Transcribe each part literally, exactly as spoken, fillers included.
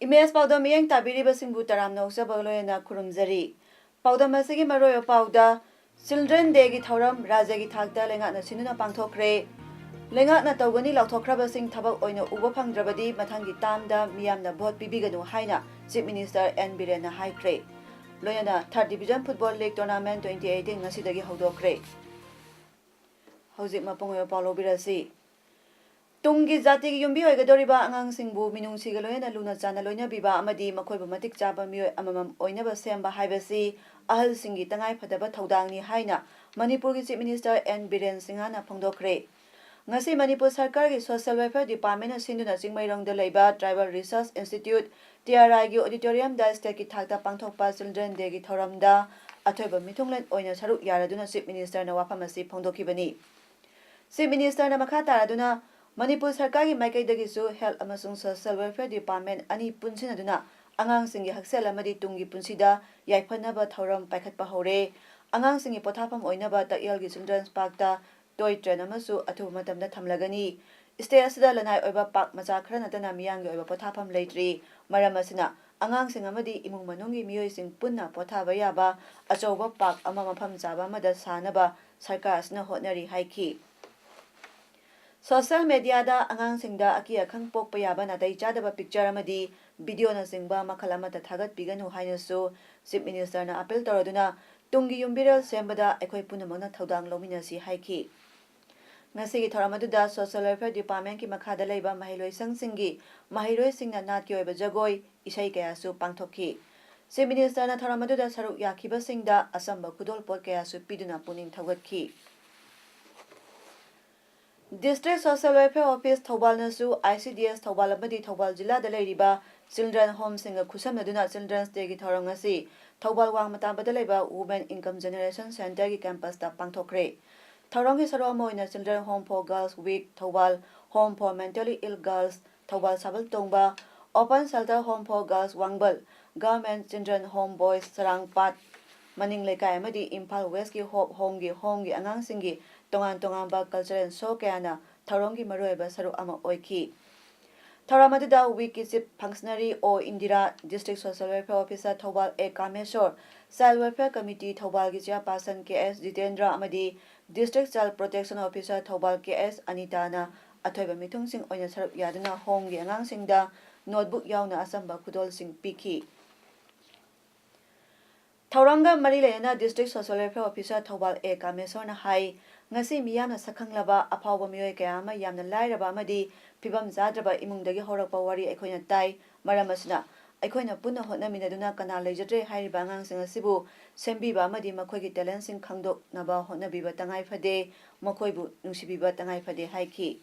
Image ꯄꯥꯎꯗ ꯃꯤꯠꯌꯦꯡ ꯇꯥꯕꯤꯔꯤꯕꯁꯤꯡꯕꯨ ꯇꯔꯥꯝꯅ ꯑꯣꯛꯆꯕ ꯂꯣꯏꯅꯅ ꯈꯨꯔꯨꯝꯖꯔꯤ꯫ ꯄꯥꯎꯗꯝ ꯑꯁꯤꯒꯤ ꯃꯔꯨꯑꯣꯏꯕ ꯄꯥꯎꯗ, ꯆꯤꯜꯗ꯭ꯔꯦꯟ ꯗꯦꯒꯤ ꯊꯧꯔꯝ ꯔꯥꯖ꯭ꯌꯒꯤ ꯊꯥꯛꯇ ꯂꯩꯉꯥꯛꯅ ꯁꯤꯟꯗꯨꯅ ꯄꯥꯡꯊꯣꯛꯈ꯭ꯔꯦ꯫ ꯂꯩꯉꯥꯛꯅ ꯇꯧꯒꯅꯤ ꯂꯥꯎꯊꯣꯛꯈ꯭ꯔꯕꯁꯤꯡ ꯊꯕꯛ ꯑꯣꯏꯅ ꯎꯕ ꯐꯪꯗ꯭ꯔꯕꯗꯤ ꯃꯊꯪꯒꯤ ꯇꯥꯝꯗ ꯃꯤꯌꯥꯝꯅ ꯚꯣꯠ ꯄꯤꯕꯤꯒꯅꯨ ꯍꯥꯏꯅ Chief Minister N ꯕꯤꯔꯦꯟꯅ ꯍꯥꯏꯈ꯭ꯔꯦ꯫ ꯂꯣꯏꯅꯅ Third Division Football League Tournament twenty eighteen ꯉꯁꯤꯗꯒꯤ ꯍꯧꯗꯣꯛꯈ꯭ꯔꯦ꯫ ꯍꯧꯖꯤꯛ ꯃꯄꯨꯡ ꯑꯣꯏꯕ ꯄꯥꯎ ꯂꯧꯕꯤꯔꯁꯤ꯫ ꯇꯨꯡꯒꯤ ꯖꯥꯇꯤꯒꯤ ꯌꯨꯝꯕꯤ ꯑꯣꯏꯒꯗꯧꯔꯤꯕ ꯑꯉꯥꯡꯁꯤꯡꯕꯨ ꯃꯤꯅꯨꯡꯁꯤꯒ ꯂꯣꯏꯅꯅ ꯂꯨꯅ ꯆꯥꯟꯅ ꯂꯣꯏꯅꯕꯤꯕ ꯑꯃꯗꯤ ꯃꯈꯣꯏꯕꯨ ꯃꯇꯤꯛ ꯆꯥꯕ ꯃꯤꯑꯣꯏ ꯑꯃꯃꯝ ꯑꯣꯏꯅꯕ ꯁꯦꯝꯕ ꯍꯥꯏꯕꯁꯤ ꯑꯍꯜꯁꯤꯡꯒꯤ ꯇꯉꯥꯏꯐꯗꯕ ꯊꯧꯗꯥꯡꯅꯤ ꯍꯥꯏꯅ ꯃꯅꯤꯄꯨꯔꯒꯤ Chief Minister N ꯕꯤꯔꯦꯟ ꯁꯤꯡꯍꯅ ꯐꯣꯡꯗꯣꯛꯈ꯭ꯔꯦ꯫ ꯉꯁꯤ ꯃꯅꯤꯄꯨꯔ ꯁꯔꯀꯥꯔꯒꯤ Social Welfare Departmentꯅ ꯁꯤꯟꯗꯨꯅ ꯆꯤꯡꯃꯩꯔꯣꯡꯗ ꯂꯩꯕ Tribal Research Institute, T R Iꯒꯤ auditoriumꯗ stateꯀꯤ ꯊꯥꯛꯇ ꯄꯥꯡꯊꯣꯛꯄ Children Dayꯒꯤ ꯊꯧꯔꯝꯗ ꯑꯊꯣꯏꯕ ꯃꯤꯊꯨꯡꯂꯦꯟ ꯑꯣꯏꯅ ꯁꯔꯨꯛ ꯌꯥꯔꯗꯨꯅ Chief Ministerꯅ ꯋꯥꯐꯝ ꯑꯁꯤ ꯐꯣꯡꯗꯣꯛꯈꯤꯕꯅꯤ꯫ Chief Ministerꯅ ꯃꯈꯥ ꯇꯥꯔꯗꯨꯅ, ꯃꯅꯤꯄꯨꯔ ꯁꯔꯀꯥꯔꯒꯤ ꯃꯥꯏꯀꯩꯗꯒꯤꯁꯨ Health ꯑꯃꯁꯨꯡ Social Welfare Department ꯑꯅꯤ ꯄꯨꯟꯁꯤꯟꯅꯗꯨꯅ ꯑꯉꯥꯡꯁꯤꯡꯒꯤ ꯍꯛꯁꯦꯜ ꯑꯃꯗꯤ ꯇꯨꯡꯒꯤ ꯄꯨꯟꯁꯤꯗ ꯌꯥꯏꯐꯅꯕ ꯊꯧꯔꯝ ꯄꯥꯏꯈꯠꯄ ꯍꯧꯔꯦ꯫ ꯑꯉꯥꯡꯁꯤꯡꯒꯤ ꯄꯣꯊꯥꯐꯝ ꯑꯣꯏꯅꯕ ꯇꯛꯌꯦꯜꯒꯤ Children's Parkꯇ toy train ꯑꯃꯁꯨ ꯑꯊꯨꯕ ꯃꯇꯝꯗ ꯊꯝꯂꯒꯅꯤ꯫ State ꯑꯁꯤꯗ ꯂꯅꯥꯏ ꯑꯣꯏꯕ park ꯃꯆꯥ ꯈꯔ ꯅꯠꯇꯅ ꯃꯤꯌꯥꯝꯒꯤ ꯑꯣꯏꯕ ꯄꯣꯊꯥꯐꯝ ꯂꯩꯇ꯭ꯔꯤ꯫ ꯃꯔꯝ ꯑꯁꯤꯅ, ꯑꯉꯥꯡꯁꯤꯡ ꯑꯃꯗꯤ ꯏꯃꯨꯡ ꯃꯅꯨꯡꯒꯤ ꯃꯤꯑꯣꯏꯁꯤꯡ ꯄꯨꯟꯅ ꯄꯣꯊꯥꯕ ꯌꯥꯕ ꯑꯆꯧꯕ park ꯑꯃ ꯃꯐꯝ ꯆꯥꯕ ꯑꯃꯗ ꯁꯥꯅꯕ ꯁꯔꯀꯥꯔ ꯑꯁꯤꯅ ꯍꯣꯠꯅꯔꯤ ꯍꯥꯏꯈꯤ꯫ Social mediaꯗ ꯑꯉꯥꯡꯁꯤꯡꯗ ꯑꯀꯤ ꯑꯈꯪ ꯄꯣꯛꯄ ꯌꯥꯕ ꯅꯥꯇꯩ ꯆꯥꯗꯕ picture ꯑꯃꯗꯤ videoꯅꯆꯤꯡꯕ ꯃꯈꯜ ꯑꯃꯠꯇ ꯊꯥꯒꯠꯄꯤꯒꯅꯨ ꯍꯥꯏꯅꯁꯨ Chief Ministerꯅ appeal ꯇꯧꯔꯗꯨꯅ ꯇꯨꯡꯒꯤ ꯌꯨꯝꯕꯤꯔꯦꯜ ꯁꯦꯝꯕꯗ ꯑꯩꯈꯣꯏ ꯄꯨꯝꯅꯃꯛꯅ ꯊꯧꯗꯥꯡ ꯂꯧꯃꯤꯟꯅꯁꯤ ꯍꯥꯏꯈꯤ꯫ ꯉꯁꯤꯒꯤ ꯊꯧꯔꯝ ꯑꯗꯨꯗ Social Welfare Departmentꯀꯤ ꯃꯈꯥꯗ ꯂꯩꯕ ꯃꯍꯩꯂꯣꯏꯁꯪꯁꯤꯡꯒꯤ ꯃꯍꯩꯔꯣꯏꯁꯤꯡꯅ ꯅꯥꯠꯀꯤ ꯑꯣꯏꯕ ꯖꯒꯣꯏ, ꯏꯁꯩ ꯀꯌꯥꯁꯨ ꯄꯥꯡꯊꯣꯛꯈꯤ꯫ Chief Ministerꯅ ꯊꯧꯔꯝ ꯑꯗꯨꯗ ꯁꯔꯨꯛ ꯌꯥꯈꯤꯕꯁꯤꯡꯗ ꯑꯆꯝꯕ ꯈꯨꯗꯣꯜꯄꯣꯠ ꯀꯌꯥꯁꯨ ꯄꯤꯗꯨꯅ ꯄꯨꯛꯅꯤꯡ ꯊꯧꯒꯠꯈꯤ꯫ District Social Welfare Office ꯊꯧꯕꯥꯜꯅꯁꯨ I C D S Thoubal ꯑꯃꯗꯤ ꯊꯧꯕꯥꯜ ꯖꯤꯂꯥꯗ ꯂꯩꯔꯤꯕ Children Homeꯁꯤꯡꯒ ꯈꯨꯠꯁꯝꯅꯗꯨꯅ Children's Dayꯒꯤ ꯊꯧꯔꯝ ꯉꯁꯤ ꯊꯧꯕꯥꯜ ꯋꯥꯡꯃ ꯇꯥꯕꯗ ꯂꯩꯕ Women Income Generation Centreꯒꯤ campusꯇ ꯄꯥꯡꯊꯣꯛꯈ꯭ꯔꯦ꯫ ꯊꯧꯔꯝꯒꯤ ꯁꯔꯨꯛ ꯑꯃ ꯑꯣꯏꯅ Children Home for Girls Week Thoubal, Home for Mentally Ill Girls Thoubal ꯁꯥꯕꯜ ꯇꯣꯡꯕ, Open Shelter Home for Girls ꯋꯥꯡꯕꯜ, Government Children Home Boys ꯁꯔꯥꯡꯄꯥꯠ ꯃꯅꯤꯡ ꯂꯩꯀꯥꯏ ꯑꯃꯗꯤ ꯏꯝꯐꯥꯜ ꯋꯦꯁꯀꯤ Hope Homeꯒꯤ Homeꯒꯤ ꯑꯉꯥꯡꯁꯤꯡꯒꯤ ꯇꯣꯉꯥꯟ ꯇꯣꯉꯥꯟꯕ cultural show ꯀꯌꯥꯅ ꯊꯧꯔꯝꯒꯤ ꯃꯔꯨꯑꯣꯏꯕ ꯁꯔꯨꯛ ꯑꯃ ꯑꯣꯏꯈꯤ꯫ ꯊꯧꯔꯝ ꯑꯗꯨꯗ WICꯀꯤ Chief Functionary ꯑꯣ Indira, District Social Welfare Officer Thoubal ꯑꯦ ꯀꯥꯃꯦꯁꯣꯔ, Child Welfare Committee ꯊꯧꯕꯥꯜꯒꯤ Chairperson ꯀꯦ ꯑꯦꯁ ꯖꯤꯇꯦꯟꯗ꯭ꯔ ꯑꯃꯗꯤ District Child Protection Officer Thoubal ꯀꯦ ꯑꯦꯁ ꯑꯅꯤꯇꯥꯅ ꯑꯊꯣꯏꯕ ꯃꯤꯊꯨꯡꯁꯤꯡ ꯑꯣꯏꯅ ꯁꯔꯨꯛ ꯌꯥꯗꯨꯅ Homeꯒꯤ ꯑꯉꯥꯡꯁꯤꯡꯗ notebook ꯌꯥꯎꯅ ꯑꯆꯝꯕ ꯈꯨꯗꯣꯜꯁꯤꯡ ꯄꯤꯈꯤ꯫ ꯊꯧꯔꯝꯒ ꯃꯔꯤ ꯂꯩꯅꯅ District Social Welfare Officer Thoubal ꯑꯦ ꯀꯥꯃꯦꯁꯣꯔꯅ ꯍꯥꯏ, ꯉꯁꯤ ꯃꯤꯌꯥꯝꯅ ꯁꯛꯈꯪꯂꯕ ꯑꯐꯥꯎꯕ ꯃꯤꯑꯣꯏ ꯀꯌꯥ ꯑꯃ ꯌꯥꯝꯅ ꯂꯥꯏꯔꯕ ꯑꯃꯗꯤ ꯐꯤꯕꯝ ꯆꯥꯗ꯭ꯔꯕ ꯏꯃꯨꯡꯗꯒꯤ ꯍꯧꯔꯛꯄ ꯋꯥꯔꯤ ꯑꯩꯈꯣꯏꯅ ꯇꯥꯏ꯫ ꯃꯔꯝ ꯑꯁꯤꯅ, ꯑꯩꯈꯣꯏꯅ ꯄꯨꯟꯅ ꯍꯣꯠꯅꯃꯤꯟꯅꯗꯨꯅ ꯀꯅꯥ ꯂꯩꯖꯗ꯭ꯔꯦ ꯍꯥꯏꯔꯤꯕ ꯑꯉꯥꯡꯁꯤꯡ ꯑꯁꯤꯕꯨ ꯁꯦꯝꯕꯤꯕ ꯑꯃꯗꯤ ꯃꯈꯣꯏꯒꯤ talentꯁꯤꯡ ꯈꯪꯗꯣꯛꯅꯕ ꯍꯣꯠꯅꯕꯤꯕ ꯇꯉꯥꯏ ꯐꯗꯦ, ꯃꯈꯣꯏꯕꯨ ꯅꯨꯡꯁꯤꯕꯤꯕ ꯇꯉꯥꯏ ꯐꯗꯦ ꯍꯥꯏꯈꯤ꯫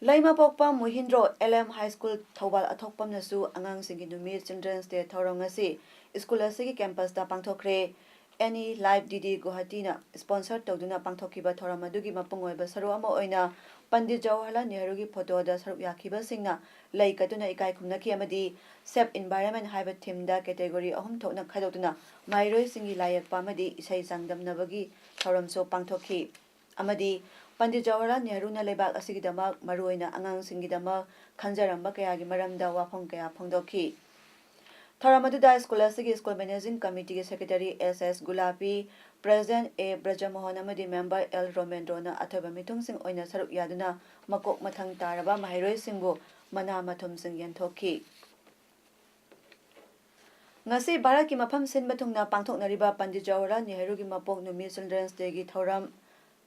ꯂꯩꯃꯄꯣꯛꯄ Mohindro L M high school ꯊꯧꯕꯥꯜ ꯑꯊꯣꯛꯄꯝꯅꯁꯨ ꯑꯉꯥꯡꯁꯤꯡꯒꯤ ꯅꯨꯃꯤꯠ Children's Day ꯊꯧꯔꯝ ꯑꯁꯤ ꯁ꯭ꯀꯨꯜ ꯑꯁꯤꯒꯤ campusꯇ ꯄꯥꯡꯊꯣꯛꯈ꯭ꯔꯦ꯫ ꯑꯦꯅꯤ ꯂꯥꯏꯚ ꯗꯤ ꯗꯤ ꯒꯨꯋꯥꯍꯥꯇꯤꯅ sponsor ꯇꯧꯗꯨꯅ ꯄꯥꯡꯊꯣꯛꯈꯤꯕ ꯊꯧꯔꯝ ꯑꯗꯨꯒꯤ ꯃꯄꯨꯡ ꯑꯣꯏꯕ ꯁꯔꯨꯛ ꯑꯃ ꯑꯣꯏꯅ ꯄꯟꯗꯤꯠ ꯖꯋꯥꯍꯔꯂꯥꯜ ꯅꯦꯍꯔꯨꯒꯤ ꯐꯣꯇꯣꯗ ꯁꯔꯨꯛ ꯌꯥꯈꯤꯕꯁꯤꯡꯅ ꯂꯩ ꯀꯠꯇꯨꯅ ꯏꯀꯥꯏ ꯈꯨꯝꯅꯈꯤ ꯑꯃꯗꯤ Save Environment ꯍꯥꯏꯕ themeꯗ category ꯑꯍꯨꯝ ꯊꯣꯛꯅ ꯈꯥꯏꯗꯣꯛꯇꯨꯅ ꯃꯍꯩꯔꯣꯏꯁꯤꯡꯒꯤ ꯂꯥꯏ ꯌꯦꯛꯄ ꯑꯃꯗꯤ ꯏꯁꯩ ꯆꯥꯡꯗꯝꯅꯕꯒꯤ ꯊꯧꯔꯝꯁꯨ ꯄꯥꯡꯊꯣꯛꯈꯤ꯫ ꯑꯃꯗꯤ ꯄꯟꯗꯤꯠ ꯖꯋꯥꯍꯔꯂꯥꯜ ꯅꯦꯍꯔꯨꯅ ꯂꯩꯕꯥꯛ ꯑꯁꯤꯒꯤꯗꯃꯛ, ꯃꯔꯨꯑꯣꯏꯅ ꯑꯉꯥꯡꯁꯤꯡꯒꯤꯗꯃꯛ ꯈꯟꯖꯔꯝꯕ ꯀꯌꯥꯒꯤ ꯃꯔꯝꯗ ꯋꯥꯐꯝ ꯀꯌꯥ ꯐꯣꯡꯗꯣꯛꯈꯤ꯫ ꯊꯧꯔꯝ ꯑꯗꯨꯗ ꯁ꯭ꯀꯨꯜ ꯑꯁꯤꯒꯤ School Managing Committeeꯒꯤ Secretary ꯑꯦꯁ ꯑꯦꯁ ꯒꯨꯂꯥꯄꯤ, President ꯑꯦ ꯕ꯭ꯔꯖꯃꯣꯍꯟ ꯑꯃꯗꯤ Member ꯑꯦꯜ ꯔꯣꯃꯦꯟꯗ꯭ꯔꯣꯅ ꯑꯊꯣꯏꯕ ꯃꯤꯊꯨꯡꯁꯤꯡ ꯑꯣꯏꯅ ꯁꯔꯨꯛ ꯌꯥꯗꯨꯅ ꯃꯀꯣꯛ ꯃꯊꯪ ꯇꯥꯔꯕ ꯃꯍꯩꯔꯣꯏꯁꯤꯡꯕꯨ ꯃꯅꯥ ꯃꯊꯨꯝꯁꯤꯡ ꯌꯦꯟꯊꯣꯛꯈꯤ꯫ ꯉꯁꯤ ꯚꯥꯔꯠꯀꯤ ꯃꯐꯝ ꯁꯤꯟꯕ ꯊꯨꯡꯅ ꯄꯥꯡꯊꯣꯛꯅꯔꯤꯕ ꯄꯟꯗꯤꯠ ꯖꯋꯥꯍꯔꯂꯥꯜ ꯅꯦꯍꯔꯨꯒꯤ ꯃꯄꯣꯛ ꯅꯨꯃꯤꯠ Children's Dayꯒꯤ ꯊꯧꯔꯝ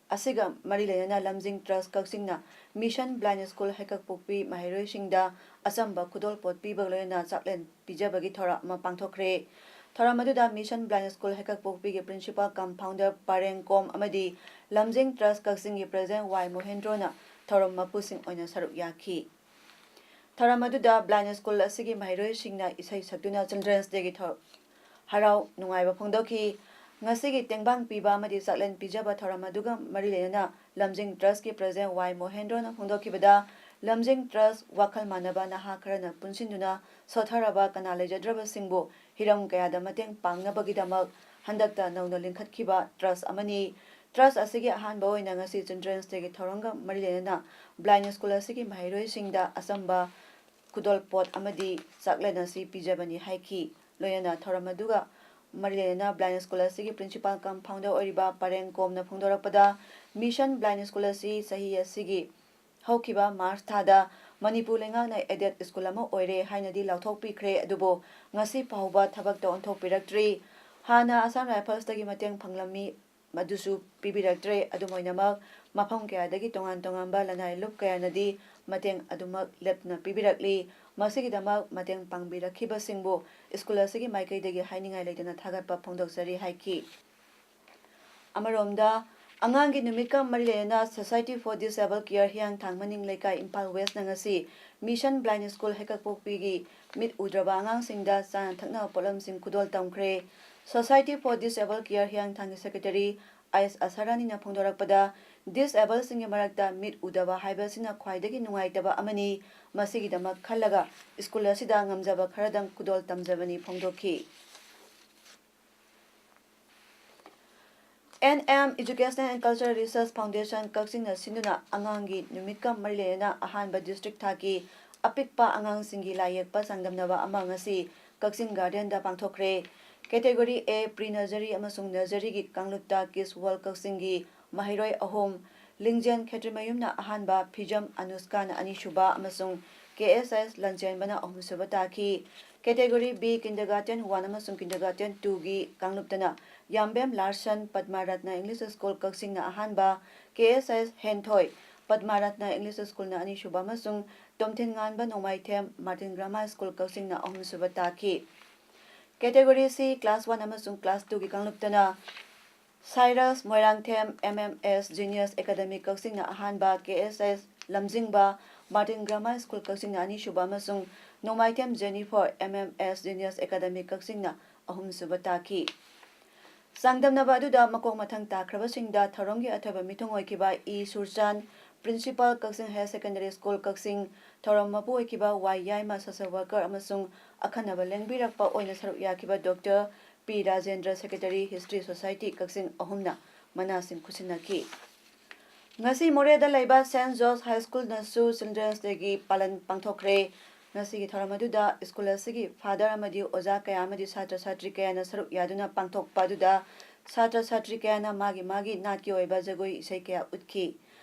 ꯑꯁꯤꯒ ꯃꯔꯤ ꯂꯩꯅꯅ ꯂꯝꯖꯤꯡ Trust ꯀꯛꯆꯤꯡꯅ Mission Blind School ꯍꯩꯀꯛꯄꯣꯛꯄꯤ ꯃꯍꯩꯔꯣꯏꯁꯤꯡꯗ ꯑꯆꯝꯕ ꯈꯨꯗꯣꯜꯄꯣꯠ ꯄꯤꯕꯒ ꯂꯣꯏꯅꯅ ꯆꯥꯛꯂꯦꯟ ꯄꯤꯖꯕꯒꯤ ꯊꯧꯔꯝ ꯑꯃ ꯄꯥꯡꯊꯣꯛꯈ꯭ꯔꯦ꯫ ꯊꯧꯔꯝ ꯑꯗꯨꯗ Mission Blind School ꯍꯩꯀꯛꯄꯣꯛꯄꯤꯒꯤ Principal cum Founder ꯄꯔꯦꯡ ꯀꯣꯝ ꯑꯃꯗꯤ ꯂꯝꯖꯤꯡ Trust ꯀꯛꯆꯤꯡꯒꯤ President ꯋꯥꯏ ꯃꯣꯍꯦꯟꯗ꯭ꯔꯣꯅ ꯊꯧꯔꯝ ꯃꯄꯨꯁꯤꯡ ꯑꯣꯏꯅ ꯁꯔꯨꯛ ꯌꯥꯈꯤ꯫ ꯊꯧꯔꯝ ꯑꯗꯨꯗ Blind School ꯑꯁꯤꯒꯤ ꯃꯍꯩꯔꯣꯏꯁꯤꯡꯅ ꯏꯁꯩ ꯁꯛꯇꯨꯅ Children's Dayꯒꯤ ꯊꯧ-, ꯍꯔꯥꯎ ꯅꯨꯡꯉꯥꯏꯕ ꯐꯣꯡꯗꯣꯛꯈꯤ꯫ ꯉꯁꯤꯒꯤ ꯇꯦꯡꯕꯥꯡ ꯄꯤꯕ ꯑꯃꯗꯤ ꯆꯥꯛꯂꯦꯟ ꯄꯤꯖꯕ ꯊꯧꯔꯝ ꯑꯗꯨꯒ ꯃꯔꯤ ꯂꯩꯅꯅ ꯂꯝꯖꯤꯡ Trustꯀꯤ President ꯋꯥꯏ ꯃꯣꯍꯦꯟꯗ꯭ꯔꯣꯅ ꯐꯣꯡꯗꯣꯛꯈꯤꯕꯗ, ꯂꯝꯖꯤꯡ Trust ꯋꯥꯈꯜ ꯃꯥꯟꯅꯕ ꯅꯍꯥ ꯈꯔꯅ ꯄꯨꯟꯁꯤꯟꯗꯨꯅ ꯁꯣꯠꯊꯔꯕ ꯀꯅꯥ ꯂꯩꯖꯗ꯭ꯔꯕꯁꯤꯡꯕꯨ ꯍꯤꯔꯝ ꯀꯌꯥꯗ ꯃꯇꯦꯡ ꯄꯥꯡꯅꯕꯒꯤꯗꯃꯛ ꯍꯟꯗꯛꯇ ꯅꯧꯅ ꯂꯤꯡꯈꯠꯈꯤꯕ Trust ꯑꯃꯅꯤ꯫ Trust ꯑꯁꯤꯒꯤ ꯑꯍꯥꯟꯕ ꯑꯣꯏꯅ ꯉꯁꯤ Children's Dayꯒꯤ ꯊꯧꯔꯝꯒ ꯃꯔꯤ ꯂꯩꯅꯅ Blind School ꯑꯁꯤꯒꯤ ꯃꯍꯩꯔꯣꯏꯁꯤꯡꯗ ꯑꯆꯝꯕ ꯈꯨꯗꯣꯜꯄꯣꯠ ꯑꯃꯗꯤ ꯆꯥꯛꯂꯦꯟ ꯑꯁꯤ ꯄꯤꯖꯕꯅꯤ ꯍꯥꯏꯈꯤ꯫ ꯂꯣꯏꯅꯅ ꯊꯧꯔꯝ ꯑꯗꯨꯒ ꯃꯔꯤ ꯂꯩꯅꯅ Blind School ꯑꯁꯤꯒꯤ Principal cum Founder ꯑꯣꯏꯔꯤꯕ ꯄꯔꯦꯡ ꯀꯣꯝꯅ ꯐꯣꯡꯗꯣꯔꯛꯄꯗ, Mission Blind School ꯑꯁꯤ ꯆꯍꯤ ꯑꯁꯤꯒꯤ ꯍꯧꯈꯤꯕ March ꯊꯥꯗ ꯃꯅꯤꯄꯨꯔ ꯂꯩꯉꯥꯛꯅ aided school ꯑꯃ ꯑꯣꯏꯔꯦ ꯍꯥꯏꯅꯗꯤ ꯂꯥꯎꯊꯣꯛꯄꯤꯈ꯭ꯔꯦ, ꯑꯗꯨꯕꯨ ꯉꯁꯤ ꯐꯥꯎꯕ ꯊꯕꯛꯇ ꯑꯣꯟꯊꯣꯛꯄꯤꯔꯛꯇ꯭ꯔꯤ꯫ ꯍꯥꯟꯅ Assam Riflesꯇꯒꯤ ꯃꯇꯦꯡ ꯐꯪꯂꯝꯃꯤ, ꯃꯗꯨꯁꯨ ꯄꯤꯕꯤꯔꯛꯇ꯭ꯔꯦ꯫ ꯑꯗꯨꯝ ꯑꯣꯏꯅꯃꯛ, ꯃꯐꯝ ꯀꯌꯥꯗꯒꯤ ꯇꯣꯉꯥꯟ ꯇꯣꯉꯥꯟꯕ ꯂꯅꯥꯏ ꯂꯨꯞ ꯀꯌꯥꯅꯗꯤ ꯃꯇꯦꯡ ꯑꯗꯨꯃꯛ ꯂꯦꯞꯇꯅ ꯄꯤꯕꯤꯔꯛꯂꯤ꯫ ꯃꯁꯤꯒꯤꯗꯃꯛ ꯃꯇꯦꯡ ꯄꯥꯡꯕꯤꯔꯛꯈꯤꯕꯁꯤꯡꯕꯨ school ꯑꯁꯤꯒꯤ ꯃꯥꯏꯀꯩꯗꯒꯤ ꯍꯥꯏꯅꯤꯡꯉꯥꯏ ꯂꯩꯇꯅ ꯊꯥꯒꯠꯄ ꯐꯣꯡꯗꯣꯛꯆꯔꯤ ꯍꯥꯏꯈꯤ꯫ ꯑꯃꯔꯣꯝꯗ, ꯑꯉꯥꯡꯒꯤ ꯅꯨꯃꯤꯠꯀ ꯃꯔꯤ ꯂꯩꯅꯅ Society for Disabled Care ꯍꯤꯌꯥꯡꯊꯥꯡ ꯃꯅꯤꯡ ꯂꯩꯀꯥꯏ, ꯏꯝꯐꯥꯜ Westꯅ ꯉꯁꯤ Mission Blind School ꯍꯩꯀꯛꯄꯣꯛꯄꯤꯒꯤ ꯃꯤꯠ ꯎꯗ꯭ꯔꯕ ꯑꯉꯥꯡꯁꯤꯡꯗ ꯆꯥꯅ ꯊꯛꯅꯕ ꯄꯣꯠꯂꯝꯁꯤꯡ ꯈꯨꯗꯣꯜ ꯇꯝꯈ꯭ꯔꯦ꯫ Society for Disabled Care ꯍꯤꯌꯥꯡꯊꯥꯡꯒꯤ Secretary ꯑꯥꯏꯁ ꯑꯁꯥꯔꯥꯅꯤꯅ ꯐꯣꯡꯗꯣꯔꯛꯄꯗ, disabledꯁꯤꯡꯒꯤ ꯃꯔꯛꯇ ꯃꯤꯠ ꯎꯗꯕ ꯍꯥꯏꯕꯁꯤꯅ ꯈ꯭ꯋꯥꯏꯗꯒꯤ ꯅꯨꯡꯉꯥꯏꯇꯕ ꯑꯃꯅꯤ꯫ ꯃꯁꯤꯒꯤꯗꯃꯛ ꯈꯜꯂꯒ school ꯑꯁꯤꯗ ꯉꯝꯖꯕ ꯈꯔꯗꯪ ꯈꯨꯗꯣꯜ ꯇꯝꯖꯕꯅꯤ ꯐꯣꯡꯗꯣꯛꯈꯤ꯫ N M Educational and Cultural Research Foundation ꯀꯛꯆꯤꯡꯅ ꯁꯤꯟꯗꯨꯅ ꯑꯉꯥꯡꯒꯤ ꯅꯨꯃꯤꯠꯀ ꯃꯔꯤ ꯂꯩꯅꯅ ꯑꯍꯥꯟꯕ district ꯊꯥꯛꯀꯤ ꯑꯄꯤꯛꯄ ꯑꯉꯥꯡꯁꯤꯡꯒꯤ ꯂꯥꯏ ꯌꯦꯛꯄ ꯆꯥꯡꯗꯝꯅꯕ ꯑꯃ ꯉꯁꯤ ꯀꯛꯆꯤꯡ Gardenꯗ ꯄꯥꯡꯊꯣꯛꯈ꯭ꯔꯦ꯫ Category A, Pre Nursery ꯑꯃꯁꯨꯡ Nurseryꯒꯤ ꯀꯥꯡꯂꯨꯞꯇ Kids World ꯀꯛꯆꯤꯡꯒꯤ ꯃꯍꯩꯔꯣꯏ ꯑꯍꯨꯝ, ꯂꯤꯡꯖꯦꯜ ꯈꯦꯇ꯭ꯔꯤꯃꯌꯨꯝꯅ ꯑꯍꯥꯟꯕ, ꯐꯤꯖꯝ ꯑꯅꯨꯁꯀꯥꯅ ꯑꯅꯤꯁꯨꯕ ꯑꯃꯁꯨꯡ K S S ꯂꯟꯆꯦꯟꯕꯅ ꯑꯍꯨꯝꯁꯨꯕ ꯇꯥꯈꯤ꯫ Category B, Kindergarten one ꯑꯃꯁꯨꯡ Kindergarten twoꯒꯤ ꯀꯥꯡꯂꯨꯞꯇꯅ ꯌꯥꯝꯕꯦꯝ ꯂꯥꯔꯁꯟ, ꯄꯗꯃꯥ ꯔꯠꯅ English School ꯀꯛꯆꯤꯡꯅ ꯑꯍꯥꯟꯕ, K S S ꯍꯦꯟꯊꯣꯏ, ꯄꯗꯃꯥ ꯔꯠꯅ English Schoolꯅ ꯑꯅꯤꯁꯨꯕ ꯑꯃꯁꯨꯡ ꯇꯣꯝꯊꯤꯟꯉꯥꯟꯕ ꯅꯣꯡꯃꯥꯏꯊꯦꯝ, Martin Grammar School ꯀꯛꯆꯤꯡꯅ ꯑꯍꯨꯝꯁꯨꯕ ꯇꯥꯈꯤ꯫ Category C, Class one ꯑꯃꯁꯨꯡ Class twoꯒꯤ ꯀꯥꯡꯂꯨꯞꯇꯅ ꯁꯥꯏꯔꯁ Moirangthem, M M S Genius Academy ꯀꯛꯆꯤꯡꯅ ꯑꯍꯥꯟꯕ, K S S ꯂꯝꯖꯤꯡꯕ, Martin Grammar School ꯀꯛꯆꯤꯡꯅ ꯑꯅꯤꯁꯨꯕ ꯑꯃꯁꯨꯡ ꯅꯣꯡꯃꯥꯏꯊꯦꯝ Jennifer M M S Genius Academy ꯀꯛꯆꯤꯡꯅ ꯑꯍꯨꯝꯁꯨꯕ ꯇꯥꯈꯤ꯫ ꯆꯥꯡꯗꯝꯅꯕ ꯑꯗꯨꯗ ꯃꯀꯣꯛ ꯃꯊꯪ ꯇꯥꯈ꯭ꯔꯕꯁꯤꯡꯗ ꯊꯧꯔꯝꯒꯤ ꯑꯊꯣꯏꯕ ꯃꯤꯊꯨꯡ ꯑꯣꯏꯈꯤꯕ ꯏ ꯁꯨꯔꯆꯥꯟ, Principal ꯀꯛꯆꯤꯡ Higher Secondary School ꯀꯛꯆꯤꯡ, ꯊꯧꯔꯝ ꯃꯄꯨ ꯑꯣꯏꯈꯤꯕ ꯋꯥꯏ ꯌꯥꯏꯃ, social worker ꯑꯃꯁꯨꯡ ꯑꯈꯟꯅꯕ ꯂꯦꯡꯕꯤꯔꯛꯄ ꯑꯣꯏꯅ ꯁꯔꯨꯛ ꯌꯥꯈꯤꯕ Doctor ꯄꯤ ꯔꯥꯖꯦꯟꯗ꯭ꯔ, Secretary History Society ꯀꯛꯆꯤꯡ ꯑꯍꯨꯝꯅ ꯃꯅꯥꯁꯤꯡ ꯈꯨꯠꯁꯤꯟꯅꯈꯤ꯫ ꯉꯁꯤ ꯃꯣꯔꯦꯗ ꯂꯩꯕ Saint George High School ꯅꯁꯨ Children's Day ꯒꯤ ꯄꯥꯂꯟ ꯄꯥꯡꯊꯣꯛꯈ꯭ꯔꯦ꯫ ꯉꯁꯤꯒꯤ ꯊꯧꯔꯝ ꯑꯗꯨꯗ ꯁ꯭ꯀꯨꯜ ꯑꯁꯤꯒꯤ ꯐꯥꯗꯔ ꯑꯃꯗꯤ ꯑꯣꯖꯥ ꯀꯌꯥ ꯑꯃꯗꯤ ꯁꯥꯇ꯭ꯔ ꯁꯥꯇ꯭ꯔꯤ ꯀꯌꯥꯅ ꯁꯔꯨꯛ ꯌꯥꯗꯨꯅ ꯄꯥꯡꯊꯣꯛꯄ ꯑꯗꯨꯗ ꯁꯥꯇ꯭ꯔ ꯁꯥꯇ꯭ꯔꯤ ꯀꯌꯥꯅ ꯃꯥꯒꯤ ꯃꯥꯒꯤ ꯅꯥꯠꯀꯤ ꯑꯣꯏꯕ ꯖꯒꯣꯏ ꯏꯁꯩ ꯀꯌꯥ ꯎꯠꯈꯤ꯫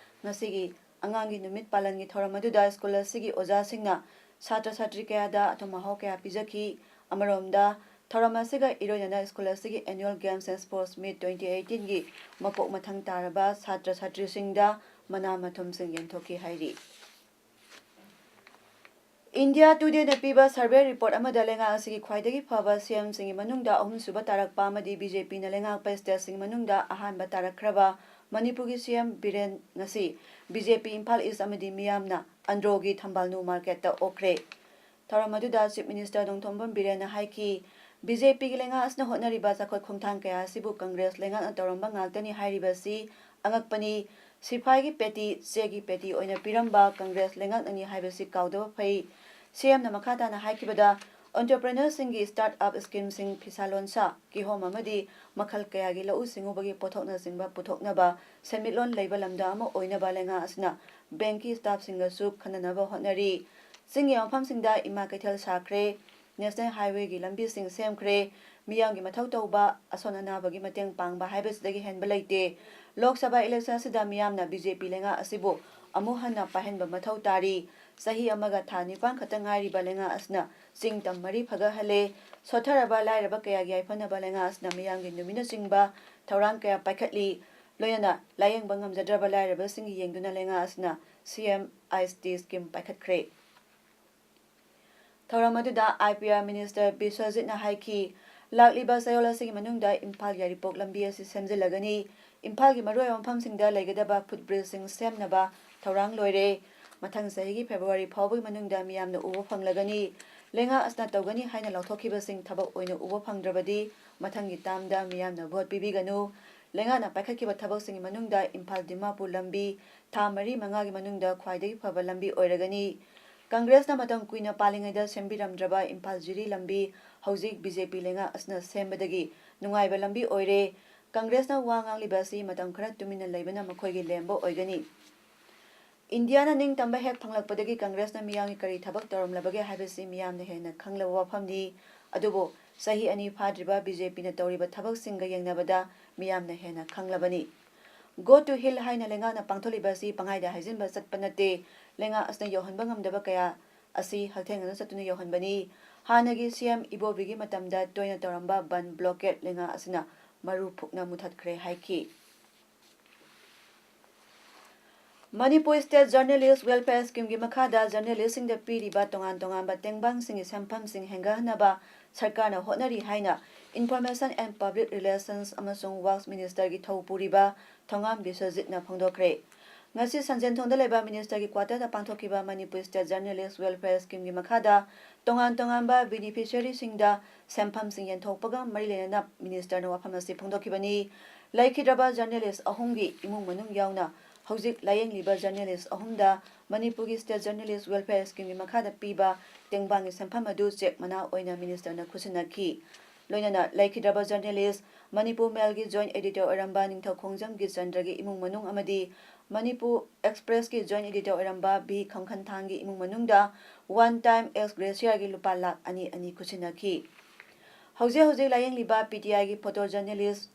ꯉꯁꯤꯒꯤ ꯑꯉꯥꯡꯒꯤ ꯅꯨꯃꯤꯠ ꯄꯥꯂꯟꯒꯤ ꯊꯧꯔꯝ ꯑꯗꯨꯗ ꯁ꯭ꯀꯨꯜ ꯑꯁꯤꯒꯤ ꯑꯣꯖꯥꯁꯤꯡꯅ ꯁꯥꯇ꯭ꯔ ꯁꯥꯇ꯭ꯔꯤ ꯀꯌꯥꯗ ꯑꯊꯨꯝ ꯑꯍꯥꯎ ꯀꯌꯥ ꯄꯤꯖꯈꯤ꯫ ꯑꯃꯔꯣꯝꯗ, ꯊꯧꯔꯝ ꯑꯁꯤꯒ ꯏꯔꯣꯏꯅꯅ ꯁ꯭ꯀꯨꯜ ꯑꯁꯤꯒꯤ Annual Games and Sports Meet twenty eighteen ꯒꯤ ꯃꯀꯣꯛ ꯃꯊꯪ ꯇꯥꯔꯕ ꯁꯥꯇ꯭ꯔ ꯁꯥꯇ꯭ꯔꯤꯁꯤꯡꯗ ꯃꯅꯥ ꯃꯊꯨꯝꯁꯤꯡ ꯌꯦꯟꯊꯣꯛꯈꯤ ꯍꯥꯏꯔꯤ꯫ India Today ꯅ ꯄꯤꯕ survey report ꯑꯃꯗ ꯂꯩꯉꯥꯛ ꯑꯁꯤꯒꯤ ꯈ꯭ꯋꯥꯏꯗꯒꯤ ꯐꯕ C M ꯁꯤꯡꯒꯤ ꯃꯅꯨꯡꯗ ꯑꯍꯨꯝꯁꯨꯕ ꯇꯥꯔꯛꯄ ꯑꯃꯗꯤ B J P ꯅ ꯂꯩꯉꯥꯛꯄ state ꯁꯤꯡꯒꯤ ꯃꯅꯨꯡꯗ ꯑꯍꯥꯟꯕ ꯇꯥꯔꯛꯈ꯭ꯔꯕ ꯃꯅꯤꯄꯨꯔꯒꯤ C M ꯕꯤꯔꯦꯟ ꯉꯁꯤ B J P Imphal East ꯑꯃꯗꯤ ꯃꯤꯌꯥꯝꯅ ꯑꯟꯗ꯭ꯔꯣꯒꯤ ꯊꯝꯕꯥꯜꯅꯨ market ꯇ ꯑꯣꯛꯈ꯭ꯔꯦ꯫ ꯊꯧꯔꯝ ꯑꯗꯨꯗ Chief Minister ꯅꯣꯡꯊꯣꯝꯕꯝ ꯕꯤꯔꯦꯟꯅ ꯍꯥꯏꯈꯤ, B J P ꯒꯤ ꯂꯩꯉꯥꯛ ꯑꯁꯤꯅ ꯍꯣꯠꯅꯔꯤꯕ ꯆꯥꯎꯈꯠ ꯈꯣꯡꯊꯥꯡ ꯀꯌꯥ ꯑꯁꯤꯕꯨ ꯀꯪꯒ꯭ꯔꯦꯁ ꯂꯩꯉꯥꯛꯅ ꯇꯧꯔꯝꯕ ꯉꯥꯛꯇꯅꯤ ꯍꯥꯏꯔꯤꯕꯁꯤ ꯑꯉꯛꯄꯅꯤ꯫ ꯁꯤꯐꯥꯏꯒꯤ ꯄꯦꯇꯤ, ꯆꯦꯒꯤ ꯄꯦꯇꯤ ꯑꯣꯏꯅ ꯄꯤꯔꯝꯕ ꯀꯪꯒ꯭ꯔꯦꯁ ꯂꯩꯉꯥꯛꯅꯅꯤ ꯍꯥꯏꯕꯁꯤ ꯀꯥꯎꯗꯕ ꯐꯩ꯫ C M ꯅ ꯃꯈꯥ ꯇꯥꯅ ꯍꯥꯏꯈꯤꯕꯗ, entrepreneur ꯁꯤꯡꯒꯤ start up scheme ꯁꯤꯡ, ꯐꯤꯁꯥ ꯂꯣꯟꯁꯥ, ꯀꯤꯍꯣꯝ ꯑꯃꯗꯤ ꯃꯈꯜ ꯀꯌꯥꯒꯤ ꯂꯧꯎ ꯁꯤꯡꯎꯕꯒꯤ ꯄꯣꯠꯊꯣꯛꯅꯆꯤꯡꯕ ꯄꯨꯊꯣꯛꯅꯕ ꯁꯦꯟꯃꯤꯠꯂꯣꯟ ꯂꯩꯕ ꯂꯝꯗꯝ ꯑꯃ ꯑꯣꯏꯅꯕ ꯂꯩꯉꯥꯛ ꯑꯁꯤꯅ bank ꯀꯤ staff ꯁꯤꯡꯒꯁꯨ ꯈꯟꯅꯅꯕ ꯍꯣꯠꯅꯔꯤ꯫ ꯆꯤꯡꯒꯤ ꯃꯐꯝꯁꯤꯡꯗ ꯏꯃꯥ ꯀꯩꯊꯦꯜ ꯁꯥꯈ꯭ꯔꯦ꯫ National Highway ꯒꯤ ꯂꯝꯕꯤꯁꯤꯡ ꯁꯦꯝꯈ꯭ꯔꯦ꯫ ꯃꯤꯌꯥꯝꯒꯤ ꯃꯊꯧ ꯇꯧꯕ, ꯑꯁꯣꯟ ꯑꯅꯥꯕꯒꯤ ꯃꯇꯦꯡ ꯄꯥꯡꯕ ꯍꯥꯏꯕꯁꯤꯗꯒꯤ ꯍꯦꯟꯕ ꯂꯩꯇꯦ꯫ ꯂꯣꯛ ꯁꯚꯥ election ꯑꯁꯤꯗ ꯃꯤꯌꯥꯝꯅ B J P ꯂꯩꯉꯥꯛ ꯑꯁꯤꯕꯨ ꯑꯃꯨꯛ ꯍꯟꯅ ꯄꯥꯏꯍꯟꯕ ꯃꯊꯧ ꯇꯥꯔꯤ꯫ ꯆꯍꯤ ꯑꯃꯒ ꯊꯥ ꯅꯤꯄꯥꯟ ꯈꯛꯇ ꯉꯥꯏꯔꯤꯕ ꯂꯩꯉꯥꯛ ꯑꯁꯤꯅ ꯆꯤꯡ ꯇꯝ ꯃꯔꯤ ꯐꯒꯠꯍꯜꯂꯦ꯫ ꯁꯣꯠꯊꯔꯕ ꯂꯥꯏꯔꯕ ꯀꯌꯥꯒꯤ ꯌꯥꯏꯐꯅꯕ ꯂꯩꯉꯥꯛ ꯑꯁꯤꯅ ꯃꯤꯌꯥꯝꯒꯤ ꯅꯨꯃꯤꯠꯅꯆꯤꯡꯕ ꯊꯧꯔꯥꯡ ꯀꯌꯥ ꯄꯥꯏꯈꯠꯂꯤ꯫ ꯂꯣꯏꯅꯅ ꯂꯥꯌꯦꯡꯕ ꯉꯝꯖꯗ꯭ꯔꯕ ꯂꯥꯏꯔꯕꯁꯤꯡ ꯌꯦꯡꯗꯨꯅ ꯂꯩꯉꯥꯛ ꯑꯁꯤꯅ C M I S T scheme ꯄꯥꯏꯈꯠꯈ꯭ꯔꯦ꯫ ꯊꯧꯔꯝ ꯑꯗꯨꯗ I P R Minister ꯕꯤꯁ꯭ꯋꯖꯤꯠꯅ ꯍꯥꯏꯈꯤ, ꯂꯥꯛꯂꯤꯕ ꯆꯌꯣꯜ ꯑꯁꯤꯒꯤ ꯃꯅꯨꯡꯗ ꯏꯝꯐꯥꯜ ꯌꯥꯏꯔꯤꯄꯣꯛ ꯂꯝꯕꯤ ꯑꯁꯤ ꯁꯦꯝꯖꯤꯜꯂꯒꯅꯤ꯫ ꯏꯝꯐꯥꯜꯒꯤ ꯃꯔꯨꯑꯣꯏꯕ ꯃꯐꯝꯁꯤꯡꯗ ꯂꯩꯒꯗꯕ footbridge ꯁꯤꯡ ꯁꯦꯝꯅꯕ ꯊꯧꯔꯥꯡ ꯂꯣꯏꯔꯦ꯫ ꯃꯊꯪ ꯆꯍꯤꯒꯤ ꯐꯦꯕ꯭ꯔꯨꯋꯥꯔꯤ ꯐꯥꯎꯕꯒꯤ ꯃꯅꯨꯡꯗ ꯃꯤꯌꯥꯝꯅ ꯎꯕ ꯐꯪꯂꯒꯅꯤ꯫ ꯂꯩꯉꯥꯛ ꯑꯁꯤꯅ ꯇꯧꯒꯅꯤ ꯍꯥꯏꯅ ꯂꯥꯎꯊꯣꯛꯈꯤꯕꯁꯤꯡ ꯊꯕꯛ ꯑꯣꯏꯅ ꯎꯕ ꯐꯪꯗ꯭ꯔꯕꯗꯤ ꯃꯊꯪꯒꯤ ꯇꯥꯝꯗ ꯃꯤꯌꯥꯝꯅ ꯚꯣꯠ ꯄꯤꯕꯤꯒꯅꯨ꯫ ꯂꯩꯉꯥꯛꯅ ꯄꯥꯏꯈꯠꯈꯤꯕ ꯊꯕꯛꯁꯤꯡꯒꯤ ꯃꯅꯨꯡꯗ ꯏꯝꯐꯥꯜ ꯗꯤꯃꯥꯄꯨꯔ ꯂꯝꯕꯤ ꯊꯥ ꯃꯔꯤ ꯃꯉꯥꯒꯤ ꯃꯅꯨꯡꯗ ꯈ꯭ꯋꯥꯏꯗꯒꯤ ꯐꯕ ꯂꯝꯕꯤ ꯑꯣꯏꯔꯒꯅꯤ꯫ ꯀꯪꯒ꯭ꯔꯦꯁꯅ ꯃꯇꯝ ꯀꯨꯏꯅ ꯄꯥꯜꯂꯤꯉꯩꯗ ꯁꯦꯝꯕꯤꯔꯝꯗ꯭ꯔꯕ ꯏꯝꯐꯥꯜ ꯖꯤꯔꯤ ꯂꯝꯕꯤ ꯍꯧꯖꯤꯛ ꯕꯤ ꯖꯦ ꯄꯤ ꯂꯩꯉꯥꯛ ꯑꯁꯤꯅ ꯁꯦꯝꯕꯗꯒꯤ ꯅꯨꯡꯉꯥꯏꯕ ꯂꯝꯕꯤ ꯑꯣꯏꯔꯦ꯫ ꯀꯪꯒ꯭ꯔꯦꯁꯅ ꯋꯥ ꯉꯥꯡꯂꯤꯕ ꯑꯁꯤ ꯃꯇꯝ ꯈꯔ ꯇꯨꯃꯤꯟꯅ ꯂꯩꯕꯅ ꯃꯈꯣꯏꯒꯤ ꯂꯦꯝꯕ ꯑꯣꯏꯒꯅꯤ꯫ ꯏꯟꯗꯤꯌꯥꯅ ꯅꯤꯡꯇꯝꯕ ꯍꯦꯛ ꯐꯪꯂꯛꯄꯗꯒꯤ ꯀꯪꯒ꯭ꯔꯦꯁꯅ ꯃꯤꯌꯥꯝꯒꯤ ꯀꯔꯤ ꯊꯕꯛ ꯇꯧꯔꯝꯂꯕꯒꯦ ꯍꯥꯏꯕꯁꯤ ꯃꯤꯌꯥꯝꯅ ꯍꯦꯟꯅ ꯈꯪꯂꯕ ꯋꯥꯐꯝꯅꯤ꯫ ꯑꯗꯨꯕꯨ ꯆꯍꯤ ꯑꯅꯤ ꯐꯥꯗ꯭ꯔꯤꯕ ꯕꯤ ꯖꯦ ꯄꯤꯅ ꯇꯧꯔꯤꯕ ꯊꯕꯛꯁꯤꯡꯒ ꯌꯦꯡꯅꯕꯗ ꯃꯤꯌꯥꯝꯅ ꯍꯦꯟꯅ ꯈꯪꯂꯕꯅꯤ꯫ Go to Hill ꯍꯥꯏꯅ ꯂꯩꯉꯥꯛꯅ ꯄꯥꯡꯊꯣꯛꯂꯤꯕ ꯑꯁꯤ ꯄꯪꯍꯥꯏꯗ ꯍꯥꯏꯖꯤꯟꯕ ꯆꯠꯄ ꯅꯠꯇꯦ꯫ ꯂꯩꯉꯥꯛ ꯑꯁꯤꯅ ꯌꯧꯍꯟꯕ ꯉꯝꯗꯕ ꯀꯌꯥ ꯑꯁꯤ ꯍꯛꯊꯦꯡꯅꯅ ꯆꯠꯇꯨꯅ ꯌꯧꯍꯟꯕꯅꯤ꯫ ꯍꯥꯟꯅꯒꯤ ꯁꯤ ꯑꯦꯝ ꯏꯕꯣꯕꯤꯒꯤ ꯃꯇꯝꯗ ꯇꯣꯏꯅ ꯇꯧꯔꯝꯕ ꯕꯟ ꯕ꯭ꯂꯣꯀꯦꯠ ꯂꯩꯉꯥꯛ ꯑꯁꯤꯅ ꯃꯔꯨ ꯐꯨꯛꯅ ꯃꯨꯊꯠꯈ꯭ꯔꯦ ꯍꯥꯏꯈꯤ꯫ ꯃꯅꯤꯄꯨꯔ ꯁ꯭ꯇꯦꯠ ꯖꯔꯅꯦꯂꯤꯁ ꯋꯦꯜꯐꯤꯌꯔ ꯁ꯭ꯀꯤꯝꯒꯤ ꯃꯈꯥꯗ ꯖꯔꯅꯦꯂꯤꯁꯁꯤꯡꯗ ꯄꯤꯔꯤꯕ ꯇꯣꯉꯥꯟ ꯇꯣꯉꯥꯟꯕ ꯇꯦꯡꯕꯥꯡꯁꯤꯡꯒꯤ ꯁꯦꯟꯐꯝꯁꯤꯡ ꯍꯦꯟꯒꯠꯍꯟꯅꯕ ꯁꯔꯀꯥꯔꯅ ꯍꯣꯠꯅꯔꯤ ꯍꯥꯏꯅ ꯏꯟꯐꯣꯔꯃꯦꯁꯟ ꯑꯦꯟ ꯄꯕ꯭ꯂꯤꯛ ꯔꯤꯂꯦꯁꯟꯁ ꯑꯃꯁꯨꯡ ꯋꯥꯔꯛꯁ ꯃꯤꯅꯤꯁꯇꯔꯒꯤ ꯊꯧ ꯄꯨꯔꯤꯕ ꯊꯣꯉꯥꯝ ꯕꯤꯁ꯭ꯋꯖꯤꯠꯅ ꯐꯣꯡꯗꯣꯛꯈ꯭ꯔꯦ꯫ ꯉꯁꯤ ꯁꯟꯖꯦꯟꯊꯣꯡꯗ ꯂꯩꯕ ꯃꯤꯅꯤꯁꯇꯔꯒꯤ ꯀ꯭ꯋꯥꯇꯔꯗ ꯄꯥꯡꯊꯣꯛꯈꯤꯕ ꯃꯅꯤꯄꯨꯔ ꯁ꯭ꯇꯦꯠ ꯖꯔꯅꯦꯂꯤꯁ ꯋꯦꯜꯐꯤꯌꯔ ꯁ꯭ꯀꯤꯝꯒꯤ ꯃꯈꯥꯗ ꯇꯣꯉꯥꯟ ꯇꯣꯉꯥꯟꯕ ꯕꯦꯅꯤꯐꯤꯁꯔꯤꯁꯤꯡꯗ ꯁꯦꯟꯐꯝꯁꯤꯡ ꯌꯦꯟꯊꯣꯛꯄꯒ ꯃꯔꯤ ꯂꯩꯅꯅ ꯃꯤꯅꯤꯁꯇꯔꯅ ꯋꯥꯐꯝ ꯑꯁꯤ ꯐꯣꯡꯗꯣꯛꯈꯤꯕꯅꯤ꯫ ꯂꯩꯈꯤꯗ꯭ꯔꯕ ꯖꯔꯅꯦꯂꯤꯁ ꯑꯍꯨꯝꯒꯤ ꯏꯃꯨꯡ ꯃꯅꯨꯡ ꯌꯥꯎꯅ ꯍꯧꯖꯤꯛ ꯂꯥꯌꯦꯡꯂꯤꯕ ꯖꯔꯅꯦꯂꯤꯁ ꯑꯍꯨꯝꯗ ꯃꯅꯤꯄꯨꯔꯒꯤ ꯁ꯭ꯇꯦꯠ ꯖꯔꯅꯦꯂꯤꯁ ꯋꯦꯜꯐꯤꯌꯔ ꯁ꯭ꯀꯤꯝꯒꯤ ꯃꯈꯥꯗ ꯄꯤꯕ ꯇꯦꯡꯕꯥꯡꯒꯤ ꯁꯦꯟꯐꯝ ꯑꯗꯨ ꯆꯦꯛ ꯃꯅꯥ ꯑꯣꯏꯅ ꯃꯤꯅꯤꯁꯇꯔꯅ ꯈꯨꯠꯁꯤꯟꯅꯈꯤ꯫ ꯂꯣꯏꯅꯅ ꯂꯩꯈꯤꯗ꯭ꯔꯕ ꯖꯔꯅꯦꯂꯤꯁ, ꯃꯅꯤꯄꯨꯔ ꯃꯦꯜꯒꯤ ꯖꯣꯏꯟꯠ ꯑꯦꯗꯤꯇꯔ ꯑꯣꯏꯔꯝꯕ ꯅꯤꯡꯊꯧꯈꯣꯡꯖꯝ ꯒꯤꯆꯟꯗ꯭ꯔꯒꯤ ꯏꯃꯨꯡ ꯃꯅꯨꯡ ꯑꯃꯗꯤ ꯃꯅꯤꯄꯨꯔ ꯑꯦꯛꯁꯄ꯭ꯔꯦꯁꯀꯤ ꯖꯣꯏꯟꯠ ꯑꯦꯗꯤꯇꯔ ꯑꯣꯏꯔꯝꯕ ꯚꯤ ꯈꯝꯈꯟꯊꯥꯡꯒꯤ ꯏꯃꯨꯡ ꯃꯅꯨꯡꯗ ꯋꯥꯟ ꯇꯥꯏꯝ ꯑꯦꯛꯁ ꯒ꯭ꯔꯦꯁꯤꯌꯥꯒꯤ ꯂꯨꯄꯥ ꯂꯥꯈ ꯑꯅꯤ ꯑꯅꯤ ꯈꯨꯠꯁꯤꯟꯅꯈꯤ꯫ ꯍꯧꯖꯤꯛ ꯍꯧꯖꯤꯛ ꯂꯥꯌꯦꯡꯂꯤꯕ ꯄꯤ ꯇꯤ ꯑꯥꯏꯒꯤ photo journalist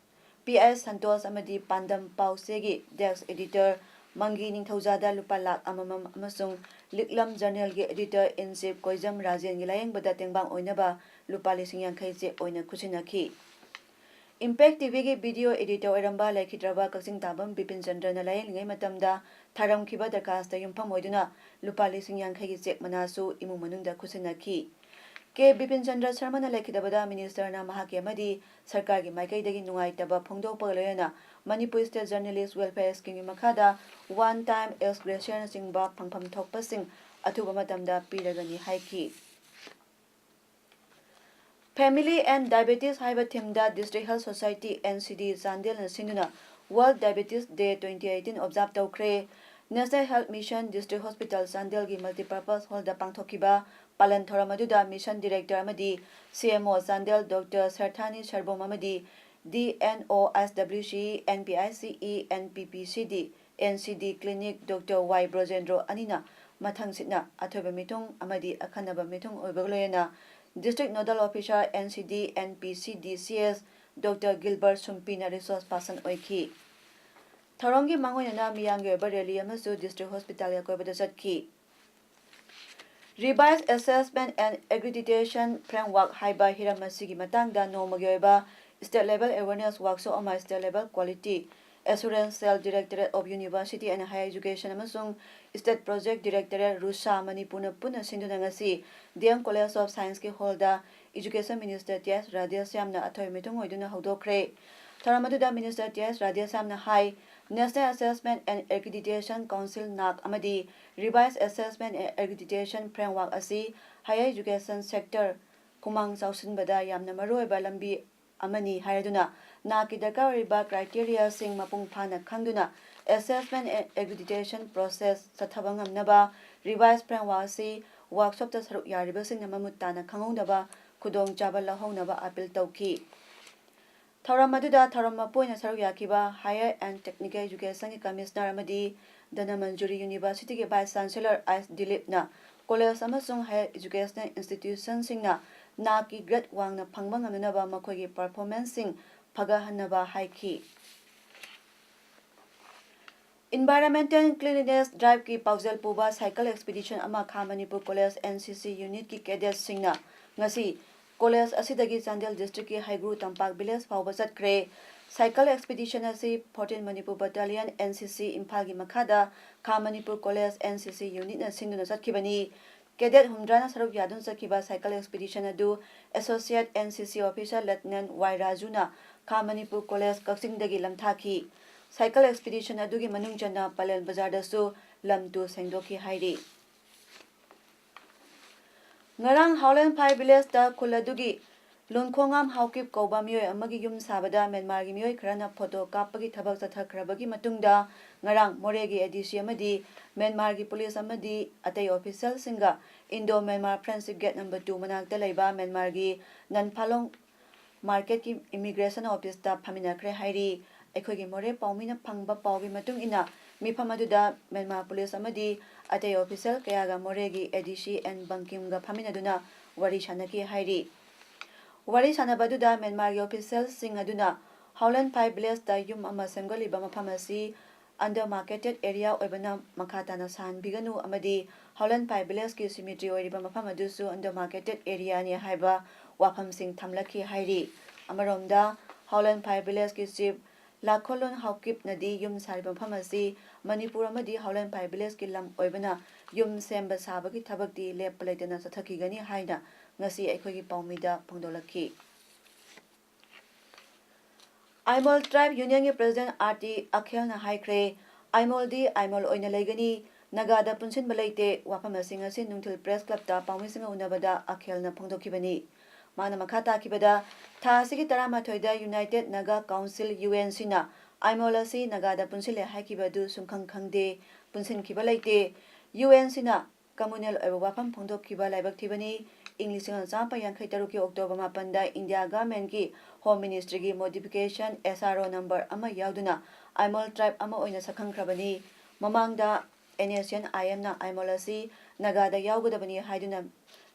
P S Santosh ꯑꯃꯗꯤ ꯄꯥꯟꯗꯝ ꯄꯥꯎꯆꯦꯒꯤ ꯗꯦꯁ꯭ꯛ ꯑꯦꯗꯤꯇꯔ ꯃꯪꯒꯤ ꯅꯤꯡꯊꯧꯖꯥꯗ ꯂꯨꯄꯥ ꯂꯥꯈ ꯑꯃꯃꯝ ꯑꯃꯁꯨꯡ ꯂꯤꯛꯂꯝ ꯖꯔꯅꯦꯜꯒꯤ ꯑꯦꯗꯤꯇꯔ ꯏꯟ ꯆꯤꯐ ꯀꯣꯏꯖꯝ ꯔꯥꯖꯦꯟꯒꯤ ꯂꯥꯌꯦꯡꯕꯗ ꯇꯦꯡꯕꯥꯡ ꯑꯣꯏꯅꯕ ꯂꯨꯄꯥ ꯂꯤꯁꯤꯡ ꯌꯥꯡꯈꯩ ꯆꯦꯛ ꯑꯣꯏꯅ ꯈꯨꯠꯁꯤꯟꯅꯈꯤ꯫ ꯏꯝꯄꯦꯛ ꯇꯤ ꯚꯤꯒꯤ ꯚꯤꯗꯤꯑꯣ ꯑꯦꯗꯤꯇꯔ ꯑꯣꯏꯔꯝꯕ ꯂꯩꯈꯤꯗ꯭ꯔꯕ ꯀꯛꯆꯤꯡ ꯇꯥꯕꯝ ꯕꯤꯄꯤꯟ ꯆꯟꯗ꯭ꯔꯅ ꯂꯥꯌꯦꯡꯂꯤꯉꯩ ꯃꯇꯝꯗ ꯊꯥꯔꯝꯈꯤꯕ ꯗꯔꯈꯥꯁꯇ ꯌꯨꯝꯐꯝ ꯑꯣꯏꯗꯨꯅ ꯂꯨꯄꯥ ꯂꯤꯁꯤꯡ ꯌꯥꯡꯈꯩꯒꯤ ꯆꯦꯛ ꯃꯅꯥꯁꯨ ꯏꯃꯨꯡ ꯃꯅꯨꯡꯗ ꯈꯨꯠꯁꯤꯟꯅꯈꯤ꯫ ꯀꯦ ꯕꯤꯄꯤꯟ ꯆꯟꯗ꯭ꯔ ꯁꯔꯃꯅ ꯂꯩꯈꯤꯗꯕꯗ ꯃꯤꯅꯤꯁꯇꯔꯅ ꯃꯍꯥꯛꯀꯤ ꯑꯃꯗꯤ ꯁꯔꯀꯥꯔꯒꯤ ꯃꯥꯏꯀꯩꯗꯒꯤ ꯅꯨꯡꯉꯥꯏꯇꯕ ꯐꯣꯡꯗꯣꯛꯄꯒ ꯂꯣꯏꯅꯅ ꯃꯅꯤꯄꯨꯔ ꯁ꯭ꯇꯦꯠ ꯖꯔꯅꯦꯂꯤꯁ ꯋꯦꯜꯐꯤꯌꯔ ꯁ꯭ꯀꯤꯝꯒꯤ ꯃꯈꯥꯗ ꯋꯥꯟ ꯇꯥꯏꯝ ꯑꯦꯛꯁꯒ꯭ꯔꯦꯁꯤꯌꯥꯅꯆꯤꯡꯕ ꯐꯪꯐꯝ ꯊꯣꯛꯄꯁꯤꯡ ꯑꯊꯨꯕ ꯃꯇꯝꯗ ꯄꯤꯔꯒꯅꯤ ꯍꯥꯏꯈꯤ꯫ Family and Diabetes ꯍꯥꯏꯕ ꯊꯤꯝꯗ District Health Society, N C D, ꯆꯥꯟꯗꯦꯜꯅ ꯁꯤꯟꯗꯨꯅ World Diabetes Day twenty eighteen observe ꯇꯧꯈ꯭ꯔꯦ꯫ National Health Mission District Hospital ꯆꯥꯟꯗꯦꯜꯒꯤ multipurpose hallꯗ ꯄꯥꯡꯊꯣꯛꯈꯤꯕ ꯄꯥꯂꯟ ꯊꯧꯔꯝ ꯑꯗꯨꯗ mission director ꯑꯃꯗꯤ ꯁꯤ ꯑꯦꯝ ꯑꯣ ꯆꯥꯟꯗꯦꯜ ꯗꯣꯛꯇꯔ ꯁꯔꯊꯥꯅꯤ ꯁꯔꯕꯣꯝ ꯑꯃꯗꯤ ꯗꯤ ꯑꯦꯟ ꯑꯣ ꯑꯦꯁ ꯗꯕ꯭ꯂꯤꯎ ꯁꯤ, N P I C E, N P P C D, and C D clinic doctor ꯋꯥꯏ ꯕ꯭ꯔꯣꯖꯦꯟꯗ꯭ꯔꯣ ꯑꯅꯤꯅ ꯃꯊꯪꯁꯤꯠꯅ ꯑꯊꯣꯏꯕ ꯃꯤꯊꯨꯡ ꯑꯃꯗꯤ ꯑꯈꯟꯅꯕ ꯃꯤꯊꯨꯡ ꯑꯣꯏꯕꯒ ꯂꯣꯏꯅꯅ District Nodal Officer, and C D, N P C D C S doctor Gilbert ꯁꯨꯝꯄꯤꯅ resource person ꯑꯣꯏꯈꯤ꯫ ꯊꯧꯔꯝꯒꯤ ꯃꯥꯡꯑꯣꯏꯅꯅ ꯃꯤꯌꯥꯝꯒꯤ ꯑꯣꯏꯕ rally ꯑꯃꯁꯨ District Hospitalꯒꯤ ꯑꯀꯣꯏꯕꯗ ꯆꯠꯈꯤ꯫ Revised Assessment and Accreditation Framework ꯍꯥꯏꯕ ꯍꯤꯔꯝ ꯑꯁꯤꯒꯤ ꯃꯇꯥꯡꯗ ꯅꯣꯡꯃꯒꯤ ꯑꯣꯏꯕ state level awareness workshop ꯑꯃ state level Quality Assurance Cell, Directorate of University and Higher Education ꯑꯃꯁꯨꯡ State Project Directorate, ꯔꯨꯁꯥ, ꯃꯅꯤꯄꯨꯔꯅ ꯄꯨꯟꯅ ꯁꯤꯟꯗꯨꯅ ꯉꯁꯤ ꯗꯤ ꯑꯦꯝ College of Scienceꯀꯤ hallꯗ Education Minister ꯇꯤ ꯑꯦꯁ ꯔꯥꯙꯦꯁ꯭ꯌꯥꯝꯅ ꯑꯊꯣꯏ ꯃꯤꯊꯨꯡ ꯑꯣꯏꯗꯨꯅ ꯍꯧꯗꯣꯛꯈ꯭ꯔꯦ꯫ ꯊꯧꯔꯝ ꯑꯗꯨꯗ Minister ꯇꯤ ꯑꯦꯁ ꯔꯥꯙꯦꯁ꯭ꯌꯥꯝꯅ ꯍꯥꯏ, National Assessment and Accreditation Council, NAAC, ꯑꯃꯗꯤ Revised Assessment and Accreditation Framework ꯑꯁꯤ higher education sector ꯈꯨꯃꯥꯡ ꯆꯥꯎꯁꯤꯟꯕꯗ ꯌꯥꯝꯅ ꯃꯔꯨꯑꯣꯏꯕ ꯂꯝꯕꯤ ꯑꯃꯅꯤ ꯍꯥꯏꯔꯗꯨꯅ, ꯅꯥꯛꯀꯤ ꯗꯔꯀꯥꯔ ꯑꯣꯏꯔꯤꯕ criteriaꯁꯤꯡ ꯃꯄꯨꯡ ꯐꯥꯅ ꯈꯪꯗꯨꯅ assessment and accreditation process ꯆꯠꯊꯕ ꯉꯝꯅꯕ revised framework ꯑꯁꯤ workshopꯇ ꯁꯔꯨꯛ ꯌꯥꯔꯤꯕꯁꯤꯡꯅ ꯃꯃꯨꯠ ꯇꯥꯅ ꯈꯪꯍꯧꯅꯕ, ꯈꯨꯗꯣꯡꯆꯥꯕ ꯂꯧꯍꯧꯅꯕ appeal ꯇꯧꯈꯤ꯫ ꯊꯧꯔꯝ ꯑꯗꯨꯗ ꯊꯧꯔꯝ ꯃꯄꯨ ꯑꯣꯏꯅ ꯁꯔꯨꯛ ꯌꯥꯈꯤꯕ Higher and Technical Educationꯒꯤ Commissioner ꯑꯃꯗꯤ Dhanamanjuri Universityꯒꯤ Vice Chancellor H ꯗꯤꯂꯤꯞꯅ college ꯑꯃꯁꯨꯡ higher educational institutionꯁꯤꯡꯅ ꯅꯥꯛꯀꯤ grade ꯋꯥꯡꯅ ꯐꯪꯕ ꯉꯝꯅꯅꯕ ꯃꯈꯣꯏꯒꯤ performanceꯁꯤꯡ ꯐꯒꯠꯍꯟꯅꯕ ꯍꯥꯏꯈꯤ꯫ Environmental Cleanliness Driveꯀꯤ ꯄꯥꯎꯖꯦꯜ ꯄꯨꯕ cycle expedition ꯑꯃ ꯈꯥ ꯃꯅꯤꯄꯨꯔ College ꯑꯦꯟ ꯁꯤ ꯁꯤ unitꯀꯤ cadetꯁꯤꯡꯅ ꯉꯁꯤ college ꯑꯁꯤꯗꯒꯤ ꯆꯥꯟꯗꯦꯜ districtꯀꯤ ꯍꯩꯒ꯭ꯔꯨ ꯇꯝꯄꯥꯛ village ꯐꯥꯎꯕ ꯆꯠꯈ꯭ꯔꯦ꯫ Cycle expedition ꯑꯁꯤ fourteen Manipur Battalion, N C ꯁꯤ, ꯏꯝꯐꯥꯜꯒꯤ ꯃꯈꯥꯗ ꯈꯥ ꯃꯅꯤꯄꯨꯔ College ꯑꯦꯟ ꯁꯤ ꯁꯤ unitꯅ ꯁꯤꯟꯗꯨꯅ ꯆꯠꯈꯤꯕꯅꯤ꯫ cadet ꯍꯨꯝꯗ꯭ꯔꯥꯅ ꯁꯔꯨꯛ ꯌꯥꯗꯨꯅ ꯆꯠꯈꯤꯕ cycle expedition ꯑꯗꯨ Associate N C C Officer Lieutenant Y ꯔꯥꯖꯨꯅ ꯈꯥ ꯃꯅꯤꯄꯨꯔ ꯀꯣꯂꯦꯖ ꯀꯛꯆꯤꯡꯗꯒꯤ ꯂꯝꯊꯥꯈꯤ꯫ Cycle expedition ꯑꯗꯨꯒꯤ ꯃꯅꯨꯡ ꯆꯟꯅ ꯄꯂꯦꯜ ꯕꯖꯥꯔꯗꯁꯨ ꯂꯝ ꯇꯨ ꯁꯦꯡꯗꯣꯛꯈꯤ ꯍꯥꯏꯔꯤ꯫ ꯉꯔꯥꯡ ꯍꯥꯎꯂꯦꯟꯐꯥꯏ ꯚꯤꯂꯦꯖꯇ ꯈꯨꯜ ꯑꯗꯨꯒꯤ ꯂꯨꯟꯈꯣꯉꯥꯝ ꯍꯥꯎꯀꯤꯞ ꯀꯧꯕ ꯃꯤꯑꯣꯏ ꯑꯃꯒꯤ ꯌꯨꯝ ꯁꯥꯕꯗ ꯃ꯭ꯌꯥꯟꯃꯥꯔꯒꯤ ꯃꯤꯑꯣꯏ ꯈꯔꯅ ꯐꯣꯇꯣ ꯀꯥꯞꯄꯒꯤ ꯊꯕꯛ ꯆꯠꯊꯈ꯭ꯔꯕꯒꯤ ꯃꯇꯨꯡꯗ ꯉꯔꯥꯡ ꯃꯣꯔꯦꯒꯤ A D C ꯑꯃꯗꯤ ꯃ꯭ꯌꯥꯟꯃꯥꯔꯒꯤ ꯄꯨꯂꯤꯁ ꯑꯃꯗꯤ ꯑꯇꯩ ꯑꯣꯐꯤꯁꯦꯜꯁꯤꯡꯒ Indo Myanmar Friendship Gate number two ꯃꯅꯥꯛꯇ ꯂꯩꯕ ꯃ꯭ꯌꯥꯟꯃꯥꯔꯒꯤ ꯅꯟꯐꯥꯂꯣꯡ ꯃꯥꯔꯀꯦꯠꯀꯤ ꯏꯃꯤꯒ꯭ꯔꯦꯁꯟ ꯑꯣꯐꯤꯁꯇ ꯐꯝꯃꯤꯟꯅꯈ꯭ꯔꯦ ꯍꯥꯏꯔꯤ꯫ ꯑꯩꯈꯣꯏꯒꯤ ꯃꯣꯔꯦ ꯄꯥꯎꯃꯤꯅ ꯐꯪꯕ ꯄꯥꯎꯒꯤ ꯃꯇꯨꯡ ꯏꯟꯅ ꯃꯤꯐꯝ ꯑꯗꯨꯗ ꯃ꯭ꯌꯥꯟꯃꯥꯔ ꯄꯨꯂꯤꯁ ꯑꯃꯗꯤ ꯑꯇꯩ ꯑꯣꯐꯤꯁꯦꯜ ꯀꯌꯥꯒ ꯃꯣꯔꯦꯒꯤ A D C N ꯕꯪꯀꯤꯝꯒ ꯐꯝꯃꯤꯟꯅꯗꯨꯅ ꯋꯥꯔꯤ ꯁꯥꯟꯅꯈꯤ ꯍꯥꯏꯔꯤ꯫ ꯋꯥꯔꯤ ꯁꯥꯟꯅꯕ ꯑꯗꯨꯗ ꯃ꯭ꯌꯥꯟꯃꯥꯔꯒꯤ ꯑꯣꯐꯤꯁꯦꯜꯁꯤꯡ ꯑꯗꯨꯅ ꯍꯥꯎꯂꯦꯟꯐꯥꯏ ꯚꯤꯂꯦꯖꯇ ꯌꯨꯝ ꯑꯃ ꯁꯦꯝꯒꯠꯂꯤꯕ ꯃꯐꯝ ꯑꯁꯤ under marketed area ꯑꯣꯏꯕꯅ ꯃꯈꯥ ꯇꯥꯅ ꯁꯥꯍꯟꯕꯤꯒꯅꯨ ꯑꯃꯗꯤ ꯍꯥꯎꯂꯦꯟꯐꯥꯏ ꯚꯤꯂꯦꯖꯀꯤ cemetery ꯑꯣꯏꯔꯤꯕ ꯃꯐꯝ ꯑꯗꯨꯁꯨ under marketed areaꯅꯤ ꯍꯥꯏꯕ ꯋꯥꯐꯝꯁꯤꯡ ꯊꯝꯂꯛꯈꯤ ꯍꯥꯏꯔꯤ꯫ ꯑꯃꯔꯣꯝꯗ ꯍꯥꯎꯂꯦꯟꯐꯥꯏ ꯚꯤꯂꯦꯖꯀꯤ ꯆꯤꯐ ꯂꯥꯈꯣꯂꯣꯟ ꯍꯥꯎꯀꯤꯞꯅꯗꯤ ꯌꯨꯝ ꯁꯥꯔꯤꯕ ꯃꯐꯝ ꯑꯁꯤ ꯃꯅꯤꯄꯨꯔ ꯑꯃꯗꯤ ꯍꯥꯎꯂꯦꯟꯐꯥꯏ ꯚꯤꯂꯦꯖꯀꯤ ꯂꯝ ꯑꯣꯏꯕꯅ ꯌꯨꯝ ꯁꯦꯝꯕ ꯁꯥꯕꯒꯤ ꯊꯕꯛꯇꯤ ꯂꯦꯞꯄ ꯂꯩꯇꯅ ꯆꯠꯊꯈꯤꯒꯅꯤ ꯍꯥꯏꯅ ꯉꯁꯤ ꯑꯩꯈꯣꯏꯒꯤ ꯄꯥꯎꯃꯤꯗ ꯐꯣꯡꯗꯣꯛꯂꯛꯈꯤ꯫ Aimol tribe unionꯒꯤ president R T ꯑꯈꯦꯜꯅ ꯍꯥꯏꯈ꯭ꯔꯦ, ꯑꯥꯏꯃꯣꯜꯗꯤ ꯑꯥꯏꯃꯣꯜ ꯑꯣꯏꯅ ꯂꯩꯒꯅꯤ, ꯅꯥꯒꯥꯗ ꯄꯨꯟꯁꯤꯟꯕ ꯂꯩꯇꯦ꯫ ꯋꯥꯐꯝ ꯑꯁꯤ ꯉꯁꯤ ꯅꯨꯡꯊꯤꯜ press clubꯇ ꯄꯥꯎꯃꯤꯁꯤꯡꯒ ꯎꯅꯕꯗ ꯑꯈꯦꯜꯅ ꯐꯣꯡꯗꯣꯛꯈꯤꯕꯅꯤ꯫ ꯃꯥꯅ ꯃꯈꯥ ꯇꯥꯈꯤꯕꯗ, ꯊꯥ ꯑꯁꯤꯒꯤ ꯇꯔꯥꯃꯥꯊꯣꯏꯗ United Naga Council UNCꯅ ꯑꯥꯏꯃꯣꯜ ꯑꯁꯤ ꯅꯥꯒꯥꯗ ꯄꯨꯟꯁꯤꯜꯂꯦ ꯍꯥꯏꯈꯤꯕ ꯑꯗꯨ ꯁꯨꯡꯈꯪ ꯈꯪꯗꯦ, ꯄꯨꯟꯁꯤꯟꯈꯤꯕ ꯂꯩꯇꯦ꯫ UNCꯅ communal ꯑꯣꯏꯕ ꯋꯥꯐꯝ ꯐꯣꯡꯗꯣꯛꯈꯤꯕ ꯂꯥꯏꯕꯛ ꯊꯤꯕꯅꯤ꯫ ꯏꯪ ꯂꯤꯁꯤꯡ ꯑꯃ ꯆꯥꯃꯥꯄꯟ ꯌꯥꯡꯈꯩ ꯇꯔꯨꯛꯀꯤ October ꯃꯥꯄꯟꯗ India governmentꯀꯤ Home Ministryꯒꯤ modification S R O number ꯑꯃ ꯌꯥꯎꯗꯨꯅ ꯑꯥꯏꯃꯣꯜ tribe ꯑꯃ ꯑꯣꯏꯅ ꯁꯛꯈꯪꯈ꯭ꯔꯕꯅꯤ꯫ ꯃꯃꯥꯡꯗ NSCN-IMꯅ ꯑꯥꯏꯃꯣꯜ ꯑꯁꯤ ꯅꯥꯒꯥꯗ ꯌꯥꯎꯒꯗꯕꯅꯤ ꯍꯥꯏꯗꯨꯅ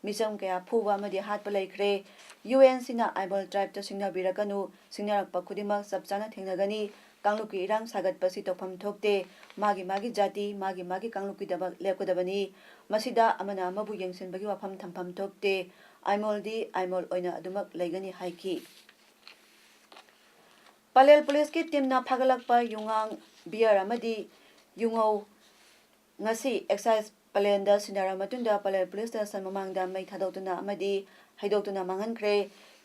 ꯃꯤꯆꯝ ꯀꯌꯥ ꯐꯨꯕ ꯑꯃꯗꯤ ꯍꯥꯠꯄ ꯂꯩꯈ꯭ꯔꯦ꯫ UNCꯅ ꯑꯥꯏꯃꯣꯜ tribeꯇ ꯁꯤꯡꯅꯕꯤꯔꯛꯀꯅꯨ, ꯁꯤꯡꯅꯔꯛꯄ ꯈꯨꯗꯤꯡꯃꯛ ꯆꯞ ꯆꯥꯅ ꯊꯦꯡꯅꯒꯅꯤ꯫ ꯀꯥꯡꯂꯨꯞꯀꯤ ꯏꯔꯥꯡ ꯁꯥꯒꯠꯄꯁꯤ ꯇꯧꯐꯝ ꯊꯣꯛꯇꯦ꯫ ꯃꯥꯒꯤ ꯃꯥꯒꯤ ꯖꯥꯇꯤ, ꯃꯥꯒꯤ ꯃꯥꯒꯤ ꯀꯥꯡꯂꯨꯞꯀꯤꯗꯃꯛ ꯂꯦꯞꯀꯗꯕꯅꯤ꯫ ꯃꯁꯤꯗ ꯑꯃꯅ ꯑꯃꯕꯨ ꯌꯦꯡꯁꯤꯟꯕꯒꯤ ꯋꯥꯐꯝ ꯊꯝꯐꯝ ꯊꯣꯛꯇꯦ꯫ ꯑꯥꯏꯃꯣꯜꯗꯤ ꯑꯥꯏꯃꯣꯜ ꯑꯣꯏꯅ ꯑꯗꯨꯃꯛ ꯂꯩꯒꯅꯤ ꯍꯥꯏꯈꯤ꯫ ꯄꯂꯦꯜ ꯄꯨꯂꯤꯁꯀꯤ teamꯅ ꯐꯥꯒꯠꯂꯛꯄ ꯌꯨꯉꯥꯡ, beer ꯑꯃꯗꯤ ꯌꯨꯉꯧ ꯉꯁꯤ excise ꯄꯂꯦꯟꯗ ꯁꯤꯟꯅꯔꯕ ꯃꯇꯨꯡꯗ ꯄꯂꯦꯜ ꯄꯨꯂꯤꯁ ꯁ꯭ꯇꯦꯁꯟ ꯃꯃꯥꯡꯗ ꯃꯩ ꯊꯥꯗꯣꯛꯇꯨꯅ ꯑꯃꯗꯤ ꯍꯩꯗꯣꯛꯇꯨꯅ ꯃꯥꯡꯍꯟꯈ꯭ꯔꯦ꯫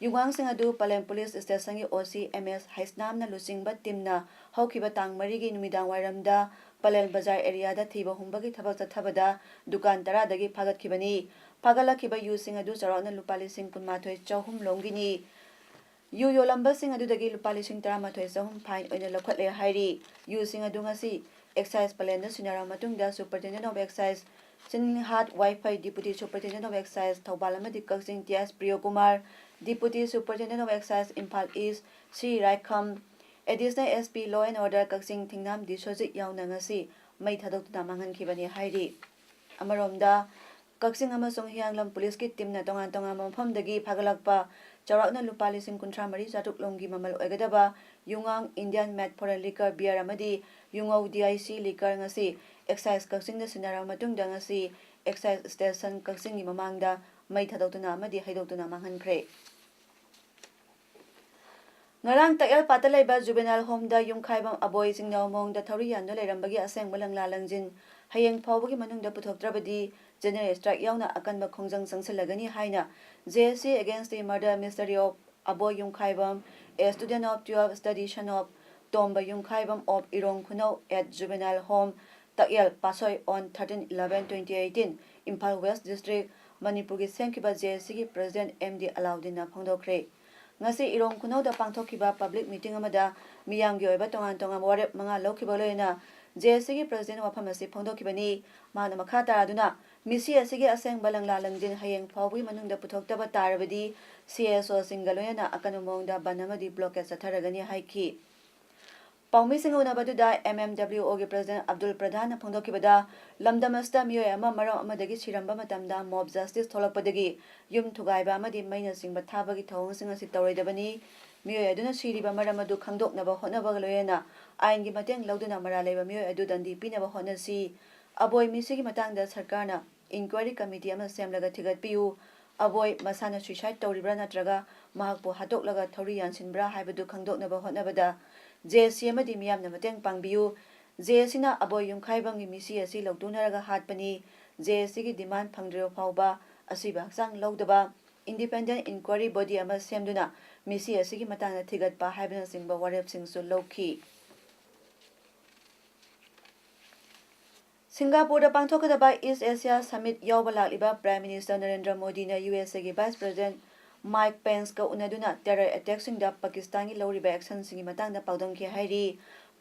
ꯌꯨꯝꯉꯥꯡꯁꯤꯡ ꯑꯗꯨ ꯄꯂꯦꯜ ꯄꯨꯂꯤꯁ ꯁ꯭ꯇꯦꯁꯟꯒꯤ ꯑꯣ ꯁꯤ ꯑꯦꯝ ꯑꯦꯁ ꯍꯩꯁꯅꯥꯝꯅ ꯂꯨꯆꯤꯡꯕ ꯇꯤꯝꯅ ꯍꯧꯈꯤꯕ ꯇꯥꯡ ꯃꯔꯤꯒꯤ ꯅꯨꯃꯤꯗꯥꯡ ꯋꯥꯏꯔꯝꯗ ꯄꯂꯦꯜ ꯕꯖꯥꯔ ꯑꯦꯔꯤꯌꯥꯗ ꯊꯤꯕ ꯍꯨꯝꯕꯒꯤ ꯊꯕꯛ ꯆꯠꯊꯕꯗ ꯗꯨꯀꯥꯟ ꯇꯔꯥꯗꯒꯤ ꯐꯥꯒꯠꯈꯤꯕꯅꯤ꯫ ꯐꯥꯒꯠꯂꯛꯈꯤꯕ ꯌꯨꯁꯤꯡ ꯑꯗꯨ ꯆꯥꯎꯔꯥꯛꯅ ꯂꯨꯄꯥ ꯂꯤꯁꯤꯡ ꯀꯨꯟꯃꯥꯊꯣꯏ ꯆꯍꯨꯝ ꯂꯣꯝꯒꯤꯅꯤ꯫ ꯌꯨ ꯌꯣꯜꯂꯝꯕꯁꯤꯡ ꯑꯗꯨꯗꯒꯤ ꯂꯨꯄꯥ ꯂꯤꯁꯤꯡ ꯇꯔꯥꯃꯥꯊꯣꯏ ꯆꯍꯨꯝ ꯐꯥꯏꯟ ꯑꯣꯏꯅ ꯂꯧꯈꯠꯂꯦ ꯍꯥꯏꯔꯤ꯫ ꯌꯨꯁꯤꯡ ꯑꯗꯨ ꯉꯁꯤ ꯑꯦꯛꯁꯥꯏꯖ ꯄꯂꯦꯟꯗ ꯁꯤꯟꯅꯔꯕ ꯃꯇꯨꯡꯗ Superintendent of Excise ꯆꯤꯟꯍꯥꯠ ꯋꯥꯏꯐꯩ, Deputy Superintendent of Excise ꯊꯧꯕꯥꯜ ꯑꯃꯗꯤ ꯀꯛꯆꯤꯡ T S Priyokumar, Deputy Superintendent of Excise Imphal east C Raikham, Additional S P Law and Order ꯀꯛꯆꯤꯡ ꯊꯤꯡꯅꯥꯝ ꯗꯤꯁꯣꯖꯤꯠ ꯌꯥꯎꯅ ꯉꯁꯤ ꯃꯩ ꯊꯥꯗꯣꯛꯇꯨꯅ ꯃꯥꯡꯍꯟꯈꯤꯕꯅꯤ ꯍꯥꯏꯔꯤ꯫ ꯑꯃꯔꯣꯝꯗ, ꯀꯛꯆꯤꯡ ꯑꯃꯁꯨꯡ ꯍꯤꯌꯥꯡꯂꯝ ꯄꯨꯂꯤꯁꯀꯤ ꯇꯤꯝꯅ ꯇꯣꯉꯥꯟ ꯇꯣꯉꯥꯟꯕ ꯃꯐꯝꯗꯒꯤ ꯐꯥꯒꯠꯂꯛꯄ ꯆꯥꯎꯔꯥꯛꯅ ꯂꯨꯄꯥ ꯂꯤꯁꯤꯡ ꯀꯨꯟꯊ꯭ꯔꯥ ꯃꯔꯤ ꯆꯥꯇ꯭ꯔꯨꯛ ꯂꯣꯝꯒꯤ ꯃꯃꯜ ꯑꯣꯏꯒꯗꯕ ꯌꯨꯉꯥꯡ Indian Made Foreign Liquor Beer ꯑꯃꯗꯤ ꯌꯨꯉꯧ D I C Liquor ꯉꯁꯤ ꯑꯦꯛꯁꯥꯏꯖ ꯀꯛꯆꯤꯡꯗ ꯁꯤꯟꯅꯔꯕ ꯃꯇꯨꯡꯗ ꯉꯁꯤ ꯑꯦꯛꯁꯥꯏꯖ ꯁ꯭ꯇꯦꯁꯟ ꯀꯛꯆꯤꯡꯒꯤ ꯃꯃꯥꯡꯗ ꯃꯩ ꯊꯥꯗꯣꯛꯇꯨꯅ ꯑꯃꯗꯤ ꯍꯩꯗꯣꯛꯇꯨꯅ ꯃꯥꯡꯍꯟꯈ꯭ꯔꯦ꯫ ꯉꯔꯥꯡ ꯇꯛꯌꯦꯜ ꯄꯥꯠꯇ ꯂꯩꯕ ꯖꯨꯕꯦꯅꯥꯏꯜ ꯍꯣꯝꯗ ꯌꯨꯝꯈꯥꯏꯕꯝ ꯑꯕꯣꯏ ꯆꯤꯡꯅꯕ ꯃꯑꯣꯡꯗ ꯊꯧꯔꯤ ꯌꯥꯟꯗꯨꯅ ꯂꯩꯔꯝꯕꯒꯤ ꯑꯁꯦꯡꯕ ꯂꯪꯂꯥ ꯂꯪꯖꯤꯟ ꯍꯌꯦꯡ ꯐꯥꯎꯕꯒꯤ ꯃꯅꯨꯡꯗ ꯄꯨꯊꯣꯛꯇ꯭ꯔꯕꯗꯤ ꯖꯦꯅꯔꯦꯜ ꯁ꯭ꯇ꯭ꯔꯥꯏꯛ ꯌꯥꯎꯅ ꯑꯀꯟꯕ ꯈꯣꯡꯖꯪ ꯆꯪꯁꯤꯜꯂꯒꯅꯤ ꯍꯥꯏꯅ J A C Against the Murder Mystery of ꯑꯕꯣꯏ ꯌꯨꯝꯈꯥꯏꯕꯝ, A Student of Twelve Study Son of ꯇꯣꯝꯕ ꯌꯨꯝꯈꯥꯏꯕꯝ of ꯏꯔꯣꯡ ꯈꯨꯅꯧ at Juvenile Home ꯇꯛꯌꯦꯜ ꯄꯥꯠꯁꯣꯏ on thirteen eleven twenty eighteen, Imphal west district, ꯃꯅꯤꯄꯨꯔꯒꯤ ꯁꯦꯝꯈꯤꯕ J A Cꯒꯤ ꯄ꯭ꯔꯁꯤꯗꯦꯟꯠ ꯑꯦꯝ ꯗꯤ ꯑꯂꯥꯎꯗꯤꯟꯅ ꯐꯣꯡꯗꯣꯛꯈ꯭ꯔꯦ꯫ ꯉꯁꯤ ꯏꯔꯣꯡ ꯈꯨꯅꯧꯗ ꯄꯥꯡꯊꯣꯛꯈꯤꯕ ꯄꯕ꯭ꯂꯤꯛ ꯃꯤꯇꯤꯡ ꯑꯃꯗ ꯃꯤꯌꯥꯝꯒꯤ ꯑꯣꯏꯕ ꯇꯣꯉꯥꯟ ꯇꯣꯉꯥꯟꯕ ꯋꯥꯔꯦꯞ ꯃꯉꯥ ꯂꯧꯈꯤꯕ ꯂꯣꯏꯅꯅ J A Cꯒꯤ ꯄ꯭ꯔꯁꯤꯗꯦꯟꯠꯅ ꯋꯥꯐꯝ ꯑꯁꯤ ꯐꯣꯡꯗꯣꯛꯈꯤꯕꯅꯤ꯫ ꯃꯍꯥꯛꯅ ꯃꯈꯥ ꯇꯥꯔꯗꯨꯅ, ꯃꯤꯁꯤ ꯑꯁꯤꯒꯤ ꯑꯁꯦꯡꯕ ꯂꯪꯂꯥ ꯂꯪꯖꯤꯟ ꯍꯌꯦꯡ ꯐꯥꯎꯕꯒꯤ ꯃꯅꯨꯡꯗ ꯄꯨꯊꯣꯛꯇꯕ ꯇꯥꯔꯕꯗꯤ C S Oꯁꯤꯡꯒ ꯂꯣꯏꯅꯅ ꯑꯀꯟꯕ ꯃꯑꯣꯡꯗ ꯕꯟ ꯑꯃꯗꯤ ꯕ꯭ꯂꯣꯀꯦꯗ ꯆꯠꯊꯔꯒꯅꯤ ꯍꯥꯏꯈꯤ꯫ ꯄꯥꯎꯃꯤꯁꯤꯡꯒ ꯎꯅꯕꯗꯨꯗ M M W Oꯒꯤ ꯄ꯭ꯔꯁꯤꯗꯦꯟꯠ ꯑꯕꯗꯨꯜ ꯄ꯭ꯔꯙꯥꯟꯅ ꯐꯣꯡꯗꯣꯛꯈꯤꯕꯗ, ꯂꯝꯗꯝ ꯑꯁꯤꯗ ꯃꯤꯑꯣꯏ ꯑꯃ ꯃꯔꯝ ꯑꯃꯗꯒꯤ ꯁꯤꯔꯝꯕ ꯃꯇꯝꯗ ꯃꯣꯕ ꯖꯁꯇꯤꯁ ꯊꯣꯛꯂꯛꯄꯗꯒꯤ ꯌꯨꯝ ꯊꯨꯒꯥꯏꯕ ꯑꯃꯗꯤ ꯃꯩꯅꯆꯤꯡꯕ ꯊꯥꯕꯒꯤ ꯊꯧꯑꯣꯡꯁꯤꯡ ꯑꯁꯤ ꯇꯧꯔꯣꯏꯗꯕꯅꯤ꯫ ꯃꯤꯑꯣꯏ ꯑꯗꯨꯅ ꯁꯤꯔꯤꯕ ꯃꯔꯝ ꯑꯗꯨ ꯈꯪꯗꯣꯛꯅꯕ ꯍꯣꯠꯅꯕꯒ ꯂꯣꯏꯅꯅ ꯑꯥꯏꯟꯒꯤ ꯃꯇꯦꯡ ꯂꯧꯗꯨꯅ ꯃꯔꯥꯜ ꯂꯩꯕ ꯃꯤꯑꯣꯏ ꯑꯗꯨ ꯗꯟꯗꯤ ꯄꯤꯅꯕ ꯍꯣꯠꯅꯁꯤ꯫ ꯑꯕꯣꯏ ꯃꯤꯁꯤꯒꯤ ꯃꯇꯥꯡꯗ ꯁꯔꯀꯥꯔꯅ ꯏꯟꯀ꯭ꯋꯥꯏꯔꯤ ꯀꯃꯤꯇꯤ ꯑꯃ ꯁꯦꯝꯂꯒ ꯊꯤꯒꯠꯄꯤꯌꯨ꯫ ꯑꯕꯣꯏ ꯃꯁꯥꯅ ꯁꯨꯏꯁꯥꯏꯗ ꯇꯧꯔꯤꯕ꯭ꯔꯥ ꯅꯠꯇ꯭ꯔꯒ ꯃꯍꯥꯛꯄꯨ ꯍꯥꯠꯇꯣꯛꯂꯒ ꯊꯧꯔꯤ ꯌꯥꯟꯁꯤꯟꯕ꯭ꯔꯥ ꯍꯥꯏꯕꯗꯨ ꯈꯪꯗꯣꯛꯅꯕ ꯍꯣꯠꯅꯕꯗ J A C ꯑꯃꯗꯤ ꯃꯤꯌꯥꯝꯅ ꯃꯇꯦꯡ ꯄꯥꯡꯕꯤꯌꯨ꯫ J A Cꯅ ꯑꯕꯣꯏ ꯌꯨꯝꯈꯥꯏꯕꯝꯒꯤ ꯃꯤꯁꯤ ꯑꯁꯤ ꯂꯧꯇꯨꯅꯔꯒ ꯍꯥꯠꯄꯅꯤ꯫ ꯖꯦ ꯑꯦꯁ ꯁꯤꯒꯤ ꯗꯤꯃꯥꯟ ꯐꯪꯗ꯭ꯔꯤꯕ ꯐꯥꯎꯕ ꯑꯁꯤꯕ ꯍꯛꯆꯥꯡ ꯂꯧꯗꯕ, ꯏꯟꯗꯤꯄꯦꯟꯗꯦꯟ ꯏꯟꯀ꯭ꯋꯥꯏꯔꯤ ꯕꯣꯗꯤ ꯑꯃ ꯁꯦꯝꯗꯨꯅ ꯃꯤꯁꯤ ꯑꯁꯤꯒꯤ ꯃꯇꯥꯡꯗ ꯊꯤꯒꯠꯄ ꯍꯥꯏꯕꯅꯆꯤꯡꯕ ꯋꯥꯔꯦꯞꯁꯤꯡꯁꯨ ꯂꯧꯈꯤ꯫ ꯁꯤꯡꯒꯥꯄꯨꯔꯗ ꯄꯥꯡꯊꯣꯛꯀꯗꯕ ꯏꯁ ꯑꯦꯁꯤꯌꯥ ꯁꯃꯤꯠ ꯌꯥꯎꯕ ꯂꯥꯛꯂꯤꯕ ꯄ꯭ꯔꯥꯏꯝ ꯃꯤꯅꯤꯁꯇꯔ ꯅꯔꯦꯟꯗ꯭ꯔ ꯃꯣꯗꯤꯅ ꯌꯨ ꯑꯦꯁ ꯑꯦꯒꯤ ꯚꯥꯏꯁ ꯄ꯭ꯔꯦꯁꯤꯗꯦꯟꯠ ꯃꯥꯏꯛ ꯄꯦꯟꯁꯀ ꯎꯅꯗꯨꯅ ꯇꯦꯔꯔ ꯑꯦꯇꯦꯛꯁꯤꯡꯗ ꯄꯥꯀꯤꯁꯇꯥꯟꯒꯤ ꯂꯧꯔꯤꯕ ꯑꯦꯛꯁꯟꯁꯤꯡꯒꯤ ꯃꯇꯥꯡꯗ ꯄꯥꯎꯗꯝꯈꯤ ꯍꯥꯏꯔꯤ꯫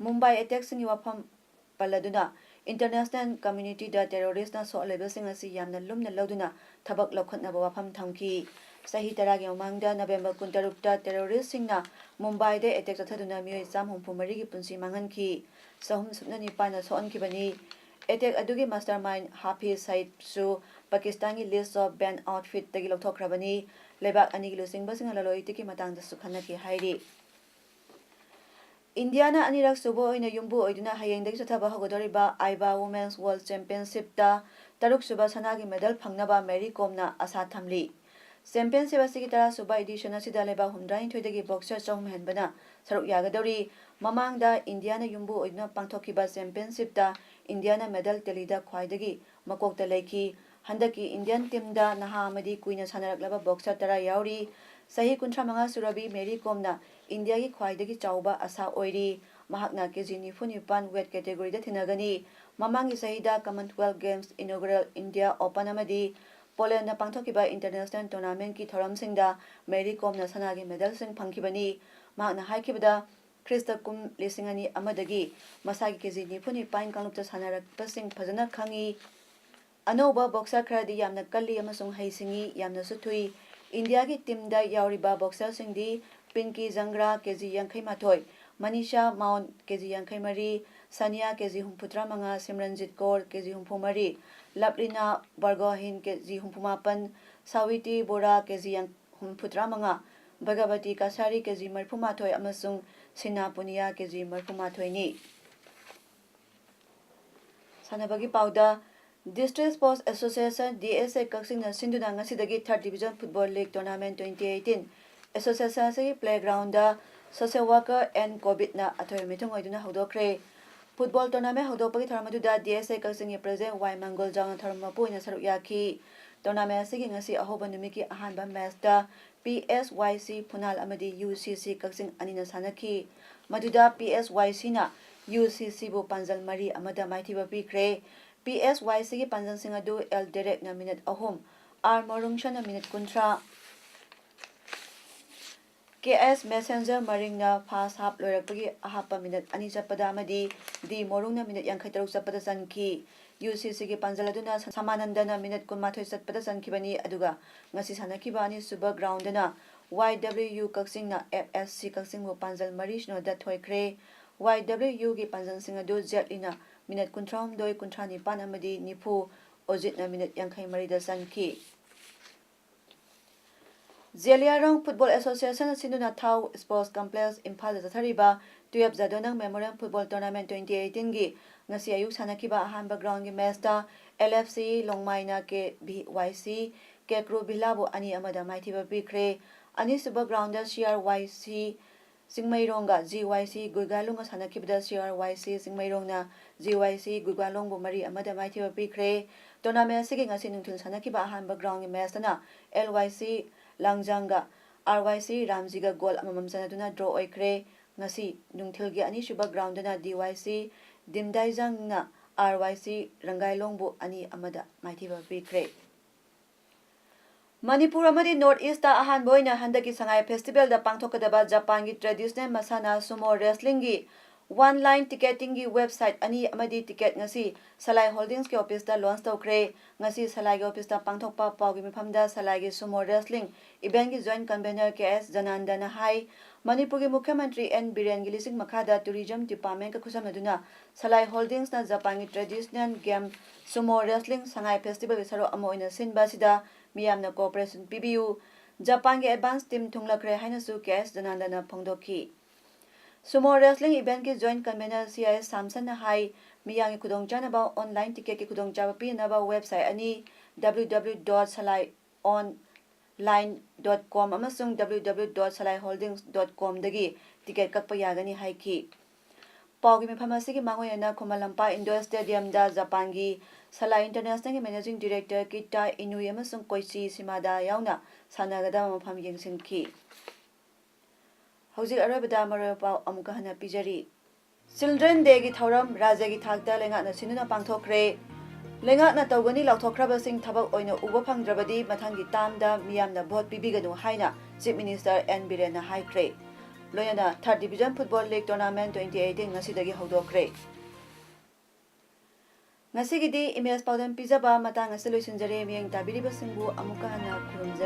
ꯃꯨꯝꯕꯥꯏ ꯑꯦꯇꯦꯛꯁꯤꯡꯒꯤ ꯋꯥꯐꯝ ꯄꯜꯂꯗꯨꯅ ꯏꯟꯇꯔꯅꯦꯁꯅꯦꯜ ꯀꯝꯃ꯭ꯌꯨꯅꯤꯇꯤꯗ ꯇꯦꯔꯣꯔꯤꯁꯅ ꯁꯣꯛꯍꯜꯂꯤꯕꯁꯤꯡ ꯑꯁꯤ ꯌꯥꯝꯅ ꯂꯨꯝꯅ ꯂꯧꯗꯨꯅ ꯊꯕꯛ ꯂꯧꯈꯠꯅꯕ ꯋꯥꯐꯝ ꯊꯝꯈꯤ꯫ ꯆꯍꯤ ꯇꯔꯥꯒꯤ ꯃꯃꯥꯡꯗ ꯅꯕꯦꯝꯕꯔ ꯀꯨꯟꯇꯔꯨꯛꯇ ꯇꯦꯔꯣꯔꯤꯁꯁꯤꯡꯅ ꯃꯨꯝꯕꯥꯏꯗ ꯑꯦꯇꯦꯛ ꯆꯠꯊꯗꯨꯅ ꯃꯤꯑꯣꯏ ꯆꯥꯝꯃ ꯍꯨꯝꯐꯨ ꯃꯔꯤꯒꯤ ꯄꯨꯟꯁꯤ ꯃꯥꯡꯍꯟꯈꯤ, ꯆꯍꯨꯝ ꯁꯨꯞꯅ ꯅꯤꯄꯥꯟꯅ ꯁꯣꯛꯍꯟꯈꯤꯕꯅꯤ꯫ ꯑꯦꯇꯦꯛ ꯑꯗꯨꯒꯤ ꯃꯥꯁꯇꯔ ꯃꯥꯏꯟ ꯍꯥꯐꯤꯖ ꯁꯌꯤꯗꯁꯨ ꯄꯥꯀꯤꯁꯇꯥꯟꯒꯤ ꯂꯤꯁ ꯑꯣꯐ ꯕꯦꯟ ꯑꯥꯎꯠꯐꯤꯠꯇꯒꯤ ꯂꯧꯊꯣꯛꯈ꯭ꯔꯕꯅꯤ꯫ ꯂꯩꯕꯥꯛ ꯑꯅꯤꯒꯤ ꯂꯨꯆꯤꯡꯕꯁꯤꯡꯅ ꯂꯂꯣꯟ ꯏꯇꯤꯛꯀꯤ ꯃꯇꯥꯡꯗꯁꯨ ꯈꯟꯅꯈꯤ ꯍꯥꯏꯔꯤ꯫ ꯏꯟꯗꯤꯌꯥꯅ ꯑꯅꯤꯔꯛ ꯁꯨꯕ ꯑꯣꯏꯅ ꯌꯨꯝꯕꯨ ꯑꯣꯏꯗꯨꯅ ꯍꯌꯦꯡꯗꯒꯤ ꯆꯠꯊꯕ ꯍꯧꯒꯗꯧꯔꯤꯕ ꯑꯥꯏꯕꯥ ꯋꯨꯃꯦꯟꯁ ꯋꯥꯔꯜꯗ ꯆꯦꯝꯄꯤꯌꯟꯁꯤꯞꯇ ꯇꯔꯨꯛ ꯁꯨꯕ ꯁꯅꯥꯒꯤ ꯃꯦꯗꯜ ꯐꯪꯅꯕ ꯃꯦꯔꯤ ꯀꯣꯝꯅ ꯑꯁꯥ ꯊꯝꯂꯤ꯫ ꯆꯦꯝꯄꯤꯌꯟꯁꯤꯞ ꯑꯁꯤꯒꯤ ꯇꯔꯥ ꯁꯨꯕ ꯏꯗꯤꯁꯟ ꯑꯁꯤꯗ ꯂꯩꯕꯥꯛ ꯍꯨꯝꯗ꯭ꯔꯥꯅꯤꯊꯣꯏꯗꯒꯤ ꯕꯣꯛꯁꯔ ꯆꯍꯨꯝ ꯍꯦꯟꯕꯅ ꯁꯔꯨꯛ ꯌꯥꯒꯗꯧꯔꯤ꯫ ꯃꯃꯥꯡꯗ ꯏꯟꯗꯤꯌꯥꯅ ꯌꯨꯝꯕꯨ ꯑꯣꯏꯗꯨꯅ ꯄꯥꯡꯊꯣꯛꯈꯤꯕ ꯆꯦꯝꯄꯤꯌꯟꯁꯤꯞꯇ ꯏꯟꯗꯤꯌꯥꯅ ꯃꯦꯗꯜ ꯇꯦꯂꯤꯗ ꯈ꯭ꯋꯥꯏꯗꯒꯤ ꯃꯀꯣꯛꯇ ꯂꯩꯈꯤ꯫ ꯍꯟꯗꯛꯀꯤ ꯏꯟꯗꯤꯌꯟ ꯇꯤꯝꯗ ꯅꯍꯥ ꯑꯃꯗꯤ ꯀꯨꯏꯅ ꯁꯥꯟꯅꯔꯛꯂꯕ ꯕꯣꯛꯁꯔ ꯇꯔꯥ ꯌꯥꯎꯔꯤ꯫ ꯆꯍꯤ ꯀꯨꯟꯊ꯭ꯔꯥ ꯃꯉꯥ ꯁꯨꯔꯕꯤ ꯃꯦꯔꯤ ꯀꯣꯝꯅ ꯏꯟꯗꯤꯌꯥꯒꯤ ꯈ꯭ꯋꯥꯏꯗꯒꯤ ꯆꯥꯎꯕ ꯑꯁꯥ ꯑꯣꯏꯔꯤ꯫ ꯃꯍꯥꯛꯅ ꯀꯦꯖꯤ ꯅꯤꯐꯨ ꯅꯤꯄꯥꯟ ꯋꯦꯠ ꯀꯦꯇꯦꯒꯣꯔꯤꯗ ꯊꯤꯟꯅꯒꯅꯤ꯫ ꯃꯃꯥꯡꯒꯤ ꯆꯍꯤꯗ ꯀꯃꯟꯋꯦꯜꯊ ꯒꯦꯝꯁ ꯏꯅꯣꯒꯔꯦꯜ ꯏꯟꯗꯤꯌꯥ ꯑꯣꯄꯟ ꯑꯃꯗꯤ ꯄꯣꯂꯦꯟꯗ ꯄꯥꯡꯊꯣꯛꯈꯤꯕ ꯏꯟꯇꯔꯅꯦꯁꯅꯦꯜ ꯇꯣꯔꯅꯥꯃꯦꯟꯠꯀꯤ ꯊꯧꯔꯝꯁꯤꯡꯗ ꯃꯦꯔꯤ ꯀꯣꯝꯅ ꯁꯅꯥꯒꯤ ꯃꯦꯗꯜꯁꯤꯡ ꯐꯪꯈꯤꯕꯅꯤ꯫ ꯃꯍꯥꯛꯅ ꯍꯥꯏꯈꯤꯕꯗ, ꯈ꯭ꯔꯤꯁꯇ ꯀꯨꯝ ꯂꯤꯁꯤꯡ ꯑꯅꯤ ꯑꯃꯗꯒꯤ ꯃꯁꯥꯒꯤ ꯀꯦꯖꯤ ꯅꯤꯐꯨ ꯅꯤꯄꯥꯟ ꯀꯥꯡꯂꯨꯞꯇ ꯁꯥꯟꯅꯔꯛꯄꯁꯤꯡ ꯐꯖꯅ ꯈꯪꯏ꯫ ꯑꯅꯧꯕ ꯕꯣꯛꯁꯔ ꯈꯔꯗꯤ ꯌꯥꯝꯅ ꯀꯜꯂꯤ ꯑꯃꯁꯨꯡ ꯍꯩꯁꯤꯡꯏ, ꯌꯥꯝꯅꯁꯨ ꯊꯨꯏ꯫ ꯏꯟꯗꯤꯌꯥꯒꯤ ꯇꯤꯝꯗ ꯌꯥꯎꯔꯤꯕ ꯕꯣꯛꯁꯔꯁꯤꯡꯗꯤ ꯄꯤꯟꯀꯤ ꯖꯪꯒ꯭ꯔꯥ, ꯀꯦꯖꯤ ꯌꯥꯡꯈꯩ ꯃꯥꯊꯣꯏ, ꯃꯅꯤꯁꯥ ꯃꯥꯎꯟ, ꯀꯦꯖꯤ ꯌꯥꯡꯈꯩ ꯃꯔꯤ, ꯁꯥꯅꯤꯌꯥ, ꯀꯦꯖꯤ ꯍꯨꯝꯐꯨꯇꯔꯥ ꯃꯉꯥ, ꯁꯤꯝꯔꯟꯖꯤꯠ ꯀꯧꯔ, ꯀꯦꯖꯤ ꯍꯨꯝꯐꯨ ꯃꯔꯤ, ꯂꯕ꯭ꯂꯤꯅꯥ ꯕꯔꯒꯣꯍꯤꯟ, ꯀꯦꯖꯤ ꯍꯨꯝꯐꯨ ꯃꯥꯄꯟ, ꯁꯥꯋꯤꯇꯤ ꯕꯣꯔꯥ, ꯀꯦꯖꯤ ꯌꯥꯡ-, ꯍꯨꯝꯐꯨꯇꯔꯥ ꯃꯉꯥ, ꯚꯒꯕꯇꯤ ꯀꯁꯥꯔꯤ, ꯀꯦꯖꯤ ꯃꯔꯤꯐꯨ ꯃꯥꯊꯣꯏ ꯑꯃꯁꯨꯡ ꯁꯤꯅꯥ ꯄꯨꯅꯤꯌꯥ, ꯀꯦꯖꯤ ꯃꯔꯤꯐꯨ ꯃꯥꯊꯣꯏꯅꯤ꯫ ꯁꯥꯟꯅꯕꯒꯤ ꯄꯥꯎꯗ, district sports association, D S A, ꯀꯛꯆꯤꯡꯅ ꯁꯤꯟꯗꯨꯅ ꯉꯁꯤꯗꯒꯤ third division football league tournament twenty eighteen association ꯑꯁꯤꯒꯤ ꯄ꯭ꯂꯦꯒ꯭ꯔꯥꯎꯟꯗ ꯁꯣꯁꯤꯌꯦꯜ ꯋꯥꯔꯀꯔ ꯑꯦꯟ ꯀꯣꯕꯤꯠꯅ ꯑꯊꯣꯏꯕ ꯃꯤꯊꯨꯡ ꯑꯣꯏꯗꯨꯅ ꯍꯧꯗꯣꯛꯈ꯭ꯔꯦ꯫ Football tournament ꯍꯧꯗꯣꯛꯄꯒꯤ ꯊꯧꯔꯝ ꯑꯗꯨꯗ D S A ꯀꯛꯆꯤꯡꯒꯤ president Y ꯃꯪꯒꯣꯜꯖꯥꯎꯅ ꯊꯧꯔꯝ ꯃꯄꯨ ꯑꯣꯏꯅ ꯁꯔꯨꯛ ꯌꯥꯈꯤ꯫ Tournament ꯑꯁꯤꯒꯤ ꯉꯁꯤ ꯑꯍꯧꯕ ꯅꯨꯃꯤꯠꯀꯤ ꯑꯍꯥꯟꯕ matchꯇ P S Y C ꯐꯨꯅꯥꯜ ꯑꯃꯗꯤ U C C ꯀꯛꯆꯤꯡ ꯑꯅꯤꯅ ꯁꯥꯟꯅꯈꯤ꯫ ꯃꯗꯨꯗ P S Y Cꯅ U C Cꯕꯨ ꯄꯥꯟꯖꯜ ꯃꯔꯤ ꯑꯃꯗ ꯃꯥꯏꯊꯤꯕ ꯄꯤꯈ꯭ꯔꯦ꯫ P S Y Cꯒꯤ ꯄꯥꯟꯖꯜꯁꯤꯡ ꯑꯗꯨ L Derekꯅ minute ꯑꯍꯨꯝ, R ꯃꯣꯔꯨꯡꯁꯟꯅ minute ꯀꯨꯟꯊ꯭ꯔꯥ, K S Messenger ꯃꯔꯤꯡꯅ first half ꯂꯣꯏꯔꯛꯄꯒꯤ ꯑꯍꯥꯞꯄ minute ꯑꯅꯤ ꯆꯠꯄꯗ ꯑꯃꯗꯤ D ꯃꯣꯔꯨꯡꯅ minute ꯌꯥꯡꯈꯩ ꯇꯔꯨꯛ ꯆꯠꯄꯗ ꯆꯟꯈꯤ꯫ U C Cꯒꯤ ꯄꯥꯟꯖꯜ ꯑꯗꯨꯅ ꯁꯃꯥꯅꯟꯗꯅ minute ꯀꯨꯟꯃꯥꯊꯣꯏ ꯆꯠꯄꯗ ꯆꯟꯈꯤꯕꯅꯤ꯫ ꯑꯗꯨꯒ ꯉꯁꯤ ꯁꯥꯟꯅꯈꯤꯕ ꯑꯅꯤꯁꯨꯕ groundꯗꯅ Y W U ꯀꯛꯆꯤꯡꯅ F S C ꯀꯛꯆꯤꯡꯕꯨ ꯄꯥꯟꯖꯜ ꯃꯔꯤ ꯁꯤꯅꯣꯗ ꯊꯣꯏꯈ꯭ꯔꯦ꯫ Y W Uꯒꯤ ꯄꯥꯟꯖꯜꯁꯤꯡ ꯑꯗꯨ ꯖꯦꯠꯂꯤꯅ minute ꯀꯨꯟꯊ꯭ꯔꯥꯍꯨꯝꯗꯣꯏ, ꯀꯨꯟꯊ꯭ꯔꯥꯅꯤꯄꯥꯟ ꯑꯃꯗꯤ ꯅꯤꯐꯨ, ꯑꯣꯖꯤꯠꯅ minute ꯌꯥꯡꯈꯩ ꯃꯔꯤꯗ ꯆꯟꯈꯤ꯫ ꯖꯦꯂꯤꯌꯥꯡꯔꯣꯡ Football Association ꯁꯤꯟꯗꯨꯅ ꯊꯥꯎ Sports Complex ꯏꯝꯐꯥꯜꯗ ꯆꯠꯊꯔꯤꯕ twelve ꯖꯥꯗꯣꯅꯪ Memorial Football Tournament twenty eighteenꯒꯤ ꯉꯁꯤ ꯑꯌꯨꯛ ꯁꯥꯟꯅꯈꯤꯕ ꯑꯍꯥꯟꯕ groundꯒꯤ matchꯇ L F C ꯂꯣꯡꯃꯥꯏꯅ K B Y C ꯀꯦꯀ꯭ꯔꯨ ꯚꯤꯂꯥꯕꯨ ꯑꯅꯤ ꯑꯃꯗ ꯃꯥꯏꯊꯤꯕ ꯄꯤꯈ꯭ꯔꯦ꯫ ꯑꯅꯤꯁꯨꯕ groundꯗ C R Y C ꯆꯤꯡꯃꯩꯔꯣꯡꯒ G Y C ꯒꯨꯏꯒꯥꯂꯣꯡꯒ ꯁꯥꯟꯅꯈꯤꯕꯗ C R Y C ꯆꯤꯡꯃꯩꯔꯣꯡꯅ G Y C ꯒꯨꯏꯒꯥꯂꯣꯡꯕꯨ ꯃꯔꯤ ꯑꯃꯗ ꯃꯥꯏꯊꯤꯕ ꯄꯤꯈ꯭ꯔꯦ꯫ Tournament ꯑꯁꯤꯒꯤ ꯉꯁꯤ ꯅꯨꯡꯊꯤꯜ ꯁꯥꯟꯅꯈꯤꯕ ꯑꯍꯥꯟꯕ groundꯒꯤ matchꯇꯅ L Y C ꯂꯥꯡꯖꯥꯡꯒ R Y C ꯔꯥꯝꯖꯤꯒ goal ꯑꯃꯃꯝ ꯆꯟꯅꯗꯨꯅ draw ꯑꯣꯏꯈ꯭ꯔꯦ꯫ ꯉꯁꯤ ꯅꯨꯡꯊꯤꯜꯒꯤ ꯑꯅꯤꯁꯨꯕ groundꯗꯅ D Y C ꯗꯤꯝꯗꯥꯏꯖꯥꯡꯅ R Y C ꯔꯪꯒꯥꯏꯂꯣꯡꯕꯨ ꯑꯅꯤ ꯑꯃꯗ ꯃꯥꯏꯊꯤꯕ ꯄꯤꯈ꯭ꯔꯦ꯫ ꯃꯅꯤꯄꯨꯔ ꯑꯃꯗꯤ North Eastꯇ ꯑꯍꯥꯟꯕ ꯑꯣꯏꯅ ꯍꯟꯗꯛꯀꯤ ꯁꯉꯥꯏ Festivalꯗ ꯄꯥꯡꯊꯣꯛꯀꯗꯕ ꯖꯄꯥꯟꯒꯤ traditional ꯃꯁꯥꯟꯅ sumo wrestlingꯒꯤ online ticketingꯒꯤ website ꯑꯅꯤ ꯑꯃꯗꯤ ticket ꯉꯁꯤ ꯁꯂꯥꯏ Holdingsꯀꯤ officeꯇ launch ꯇꯧꯈ꯭ꯔꯦ꯫ ꯉꯁꯤ ꯁꯂꯥꯏꯒꯤ officeꯇ ꯄꯥꯡꯊꯣꯛꯄ ꯄꯥꯎꯒꯤ ꯃꯤꯐꯝꯗ ꯁꯂꯥꯏꯒꯤ sumo wrestling eventꯀꯤ joint convener K S ꯖꯅꯥꯟꯗꯅ ꯍꯥꯏ, ꯃꯅꯤꯄꯨꯔꯒꯤ ꯃꯨꯈ꯭ꯌ ꯃꯟꯇ꯭ꯔꯤ N ꯕꯤꯔꯦꯟꯒꯤ ꯂꯤꯁꯤꯡ ꯃꯈꯥꯗ tourism departmentꯀ ꯈꯨꯠꯁꯝꯅꯗꯨꯅ ꯁꯂꯥꯏ Holdingsꯅ ꯖꯄꯥꯟꯒꯤ traditional game sumo wrestling ꯁꯉꯥꯏ Festivalꯒꯤ ꯁꯔꯨꯛ ꯑꯃ ꯑꯣꯏꯅ ꯁꯤꯟꯕ ꯑꯁꯤꯗ ꯃꯤꯌꯥꯝꯅ cooperation ꯄꯤꯕꯤꯌꯨ꯫ ꯖꯄꯥꯟꯒꯤ advance team ꯊꯨꯡꯂꯈ꯭ꯔꯦ ꯍꯥꯏꯅꯁꯨ K S ꯖꯅꯥꯟꯗꯅ ꯐꯣꯡꯗꯣꯛꯈꯤ꯫ Sumo wrestling eventꯀꯤ joint convener C I ꯁꯥꯝꯁꯟꯅ ꯍꯥꯏ, ꯃꯤꯌꯥꯝꯒꯤ ꯈꯨꯗꯣꯡꯆꯥꯅꯕ online ticketꯀꯤ ꯈꯨꯗꯣꯡꯆꯥꯕ ꯄꯤꯅꯅꯕ website ꯑꯅꯤ, W W W dot salai online dot com ꯑꯃꯁꯨꯡ W W W dot salai holdings dot comꯗꯒꯤ ticket ꯀꯛꯄ ꯌꯥꯒꯅꯤ ꯍꯥꯏꯈꯤ꯫ ꯄꯥꯎꯒꯤ ꯃꯤꯐꯝ ꯑꯁꯤꯒꯤ ꯃꯥꯡꯑꯣꯏꯅꯅ ꯈꯨꯃꯟ ꯂꯝꯄꯥꯛ ꯏꯟꯗꯣꯔ ꯁ꯭ꯇꯦꯗꯤꯌꯝꯗ ꯖꯄꯥꯟꯒꯤ ꯁꯂꯥꯏ ꯏꯟꯇꯔꯅꯦꯁꯅꯦꯜꯒꯤ ꯃꯦꯅꯦꯖꯤꯡ ꯗꯤꯔꯦꯛꯇꯔ ꯀꯤꯇꯥ ꯏꯅꯨꯏ ꯑꯃꯁꯨꯡ ꯀꯣꯏꯆꯤ ꯁꯤꯃꯥꯗꯥ ꯌꯥꯎꯅ ꯁꯥꯟꯅꯒꯗꯕ ꯃꯐꯝ ꯌꯦꯡꯁꯤꯟꯈꯤ꯫ ꯍꯧꯖꯤꯛ ꯑꯔꯣꯏꯕꯗ ꯃꯔꯨꯑꯣꯏꯕ ꯄꯥꯎ ꯑꯃꯨꯛꯀ ꯍꯟꯅ ꯄꯤꯖꯔꯤ꯫ ꯆꯤꯜꯗ꯭ꯔꯦꯟ ꯗꯦꯒꯤ ꯊꯧꯔꯝ ꯔꯥꯖ꯭ꯌꯒꯤ ꯊꯥꯛꯇ ꯂꯩꯉꯥꯛꯅ ꯁꯤꯟꯗꯨꯅ ꯄꯥꯡꯊꯣꯛꯈ꯭ꯔꯦ꯫ ꯂꯩꯉꯥꯛꯅ ꯇꯧꯒꯅꯤ ꯂꯥꯎꯊꯣꯛꯈ꯭ꯔꯕꯁꯤꯡ ꯊꯕꯛ ꯑꯣꯏꯅ ꯎꯕ ꯐꯪꯗ꯭ꯔꯕꯗꯤ ꯃꯊꯪꯒꯤ ꯇꯥꯝꯗ ꯃꯤꯌꯥꯝꯅ ꯚꯣꯠ ꯄꯤꯕꯤꯒꯅꯨ ꯍꯥꯏꯅ ꯆꯤꯐ ꯃꯤꯅꯤꯁꯇꯔ ꯑꯦꯟ ꯕꯤꯔꯦꯟꯅ ꯍꯥꯏꯈ꯭ꯔꯦ꯫ ꯂꯣꯏꯅꯅ third division football league tournament twenty eighteen ꯉꯁꯤꯗꯒꯤ ꯍꯧꯗꯣꯛꯈ꯭ꯔꯦ꯫ ꯉꯁꯤꯒꯤꯗꯤ ꯏꯃꯦꯖ ꯄꯥꯎꯗꯝ ꯄꯤꯖꯕ ꯃꯇꯥꯡ ꯑꯁꯤ ꯂꯣꯏꯁꯤꯟꯖꯔꯦ꯫ ꯃꯤꯠꯌꯦꯡ ꯇꯥꯕꯤꯔꯤꯕꯁꯤꯡꯕꯨ ꯑꯃꯨꯛꯀ ꯍꯟꯅ ꯈꯨꯔꯨꯝꯖꯔꯤ꯫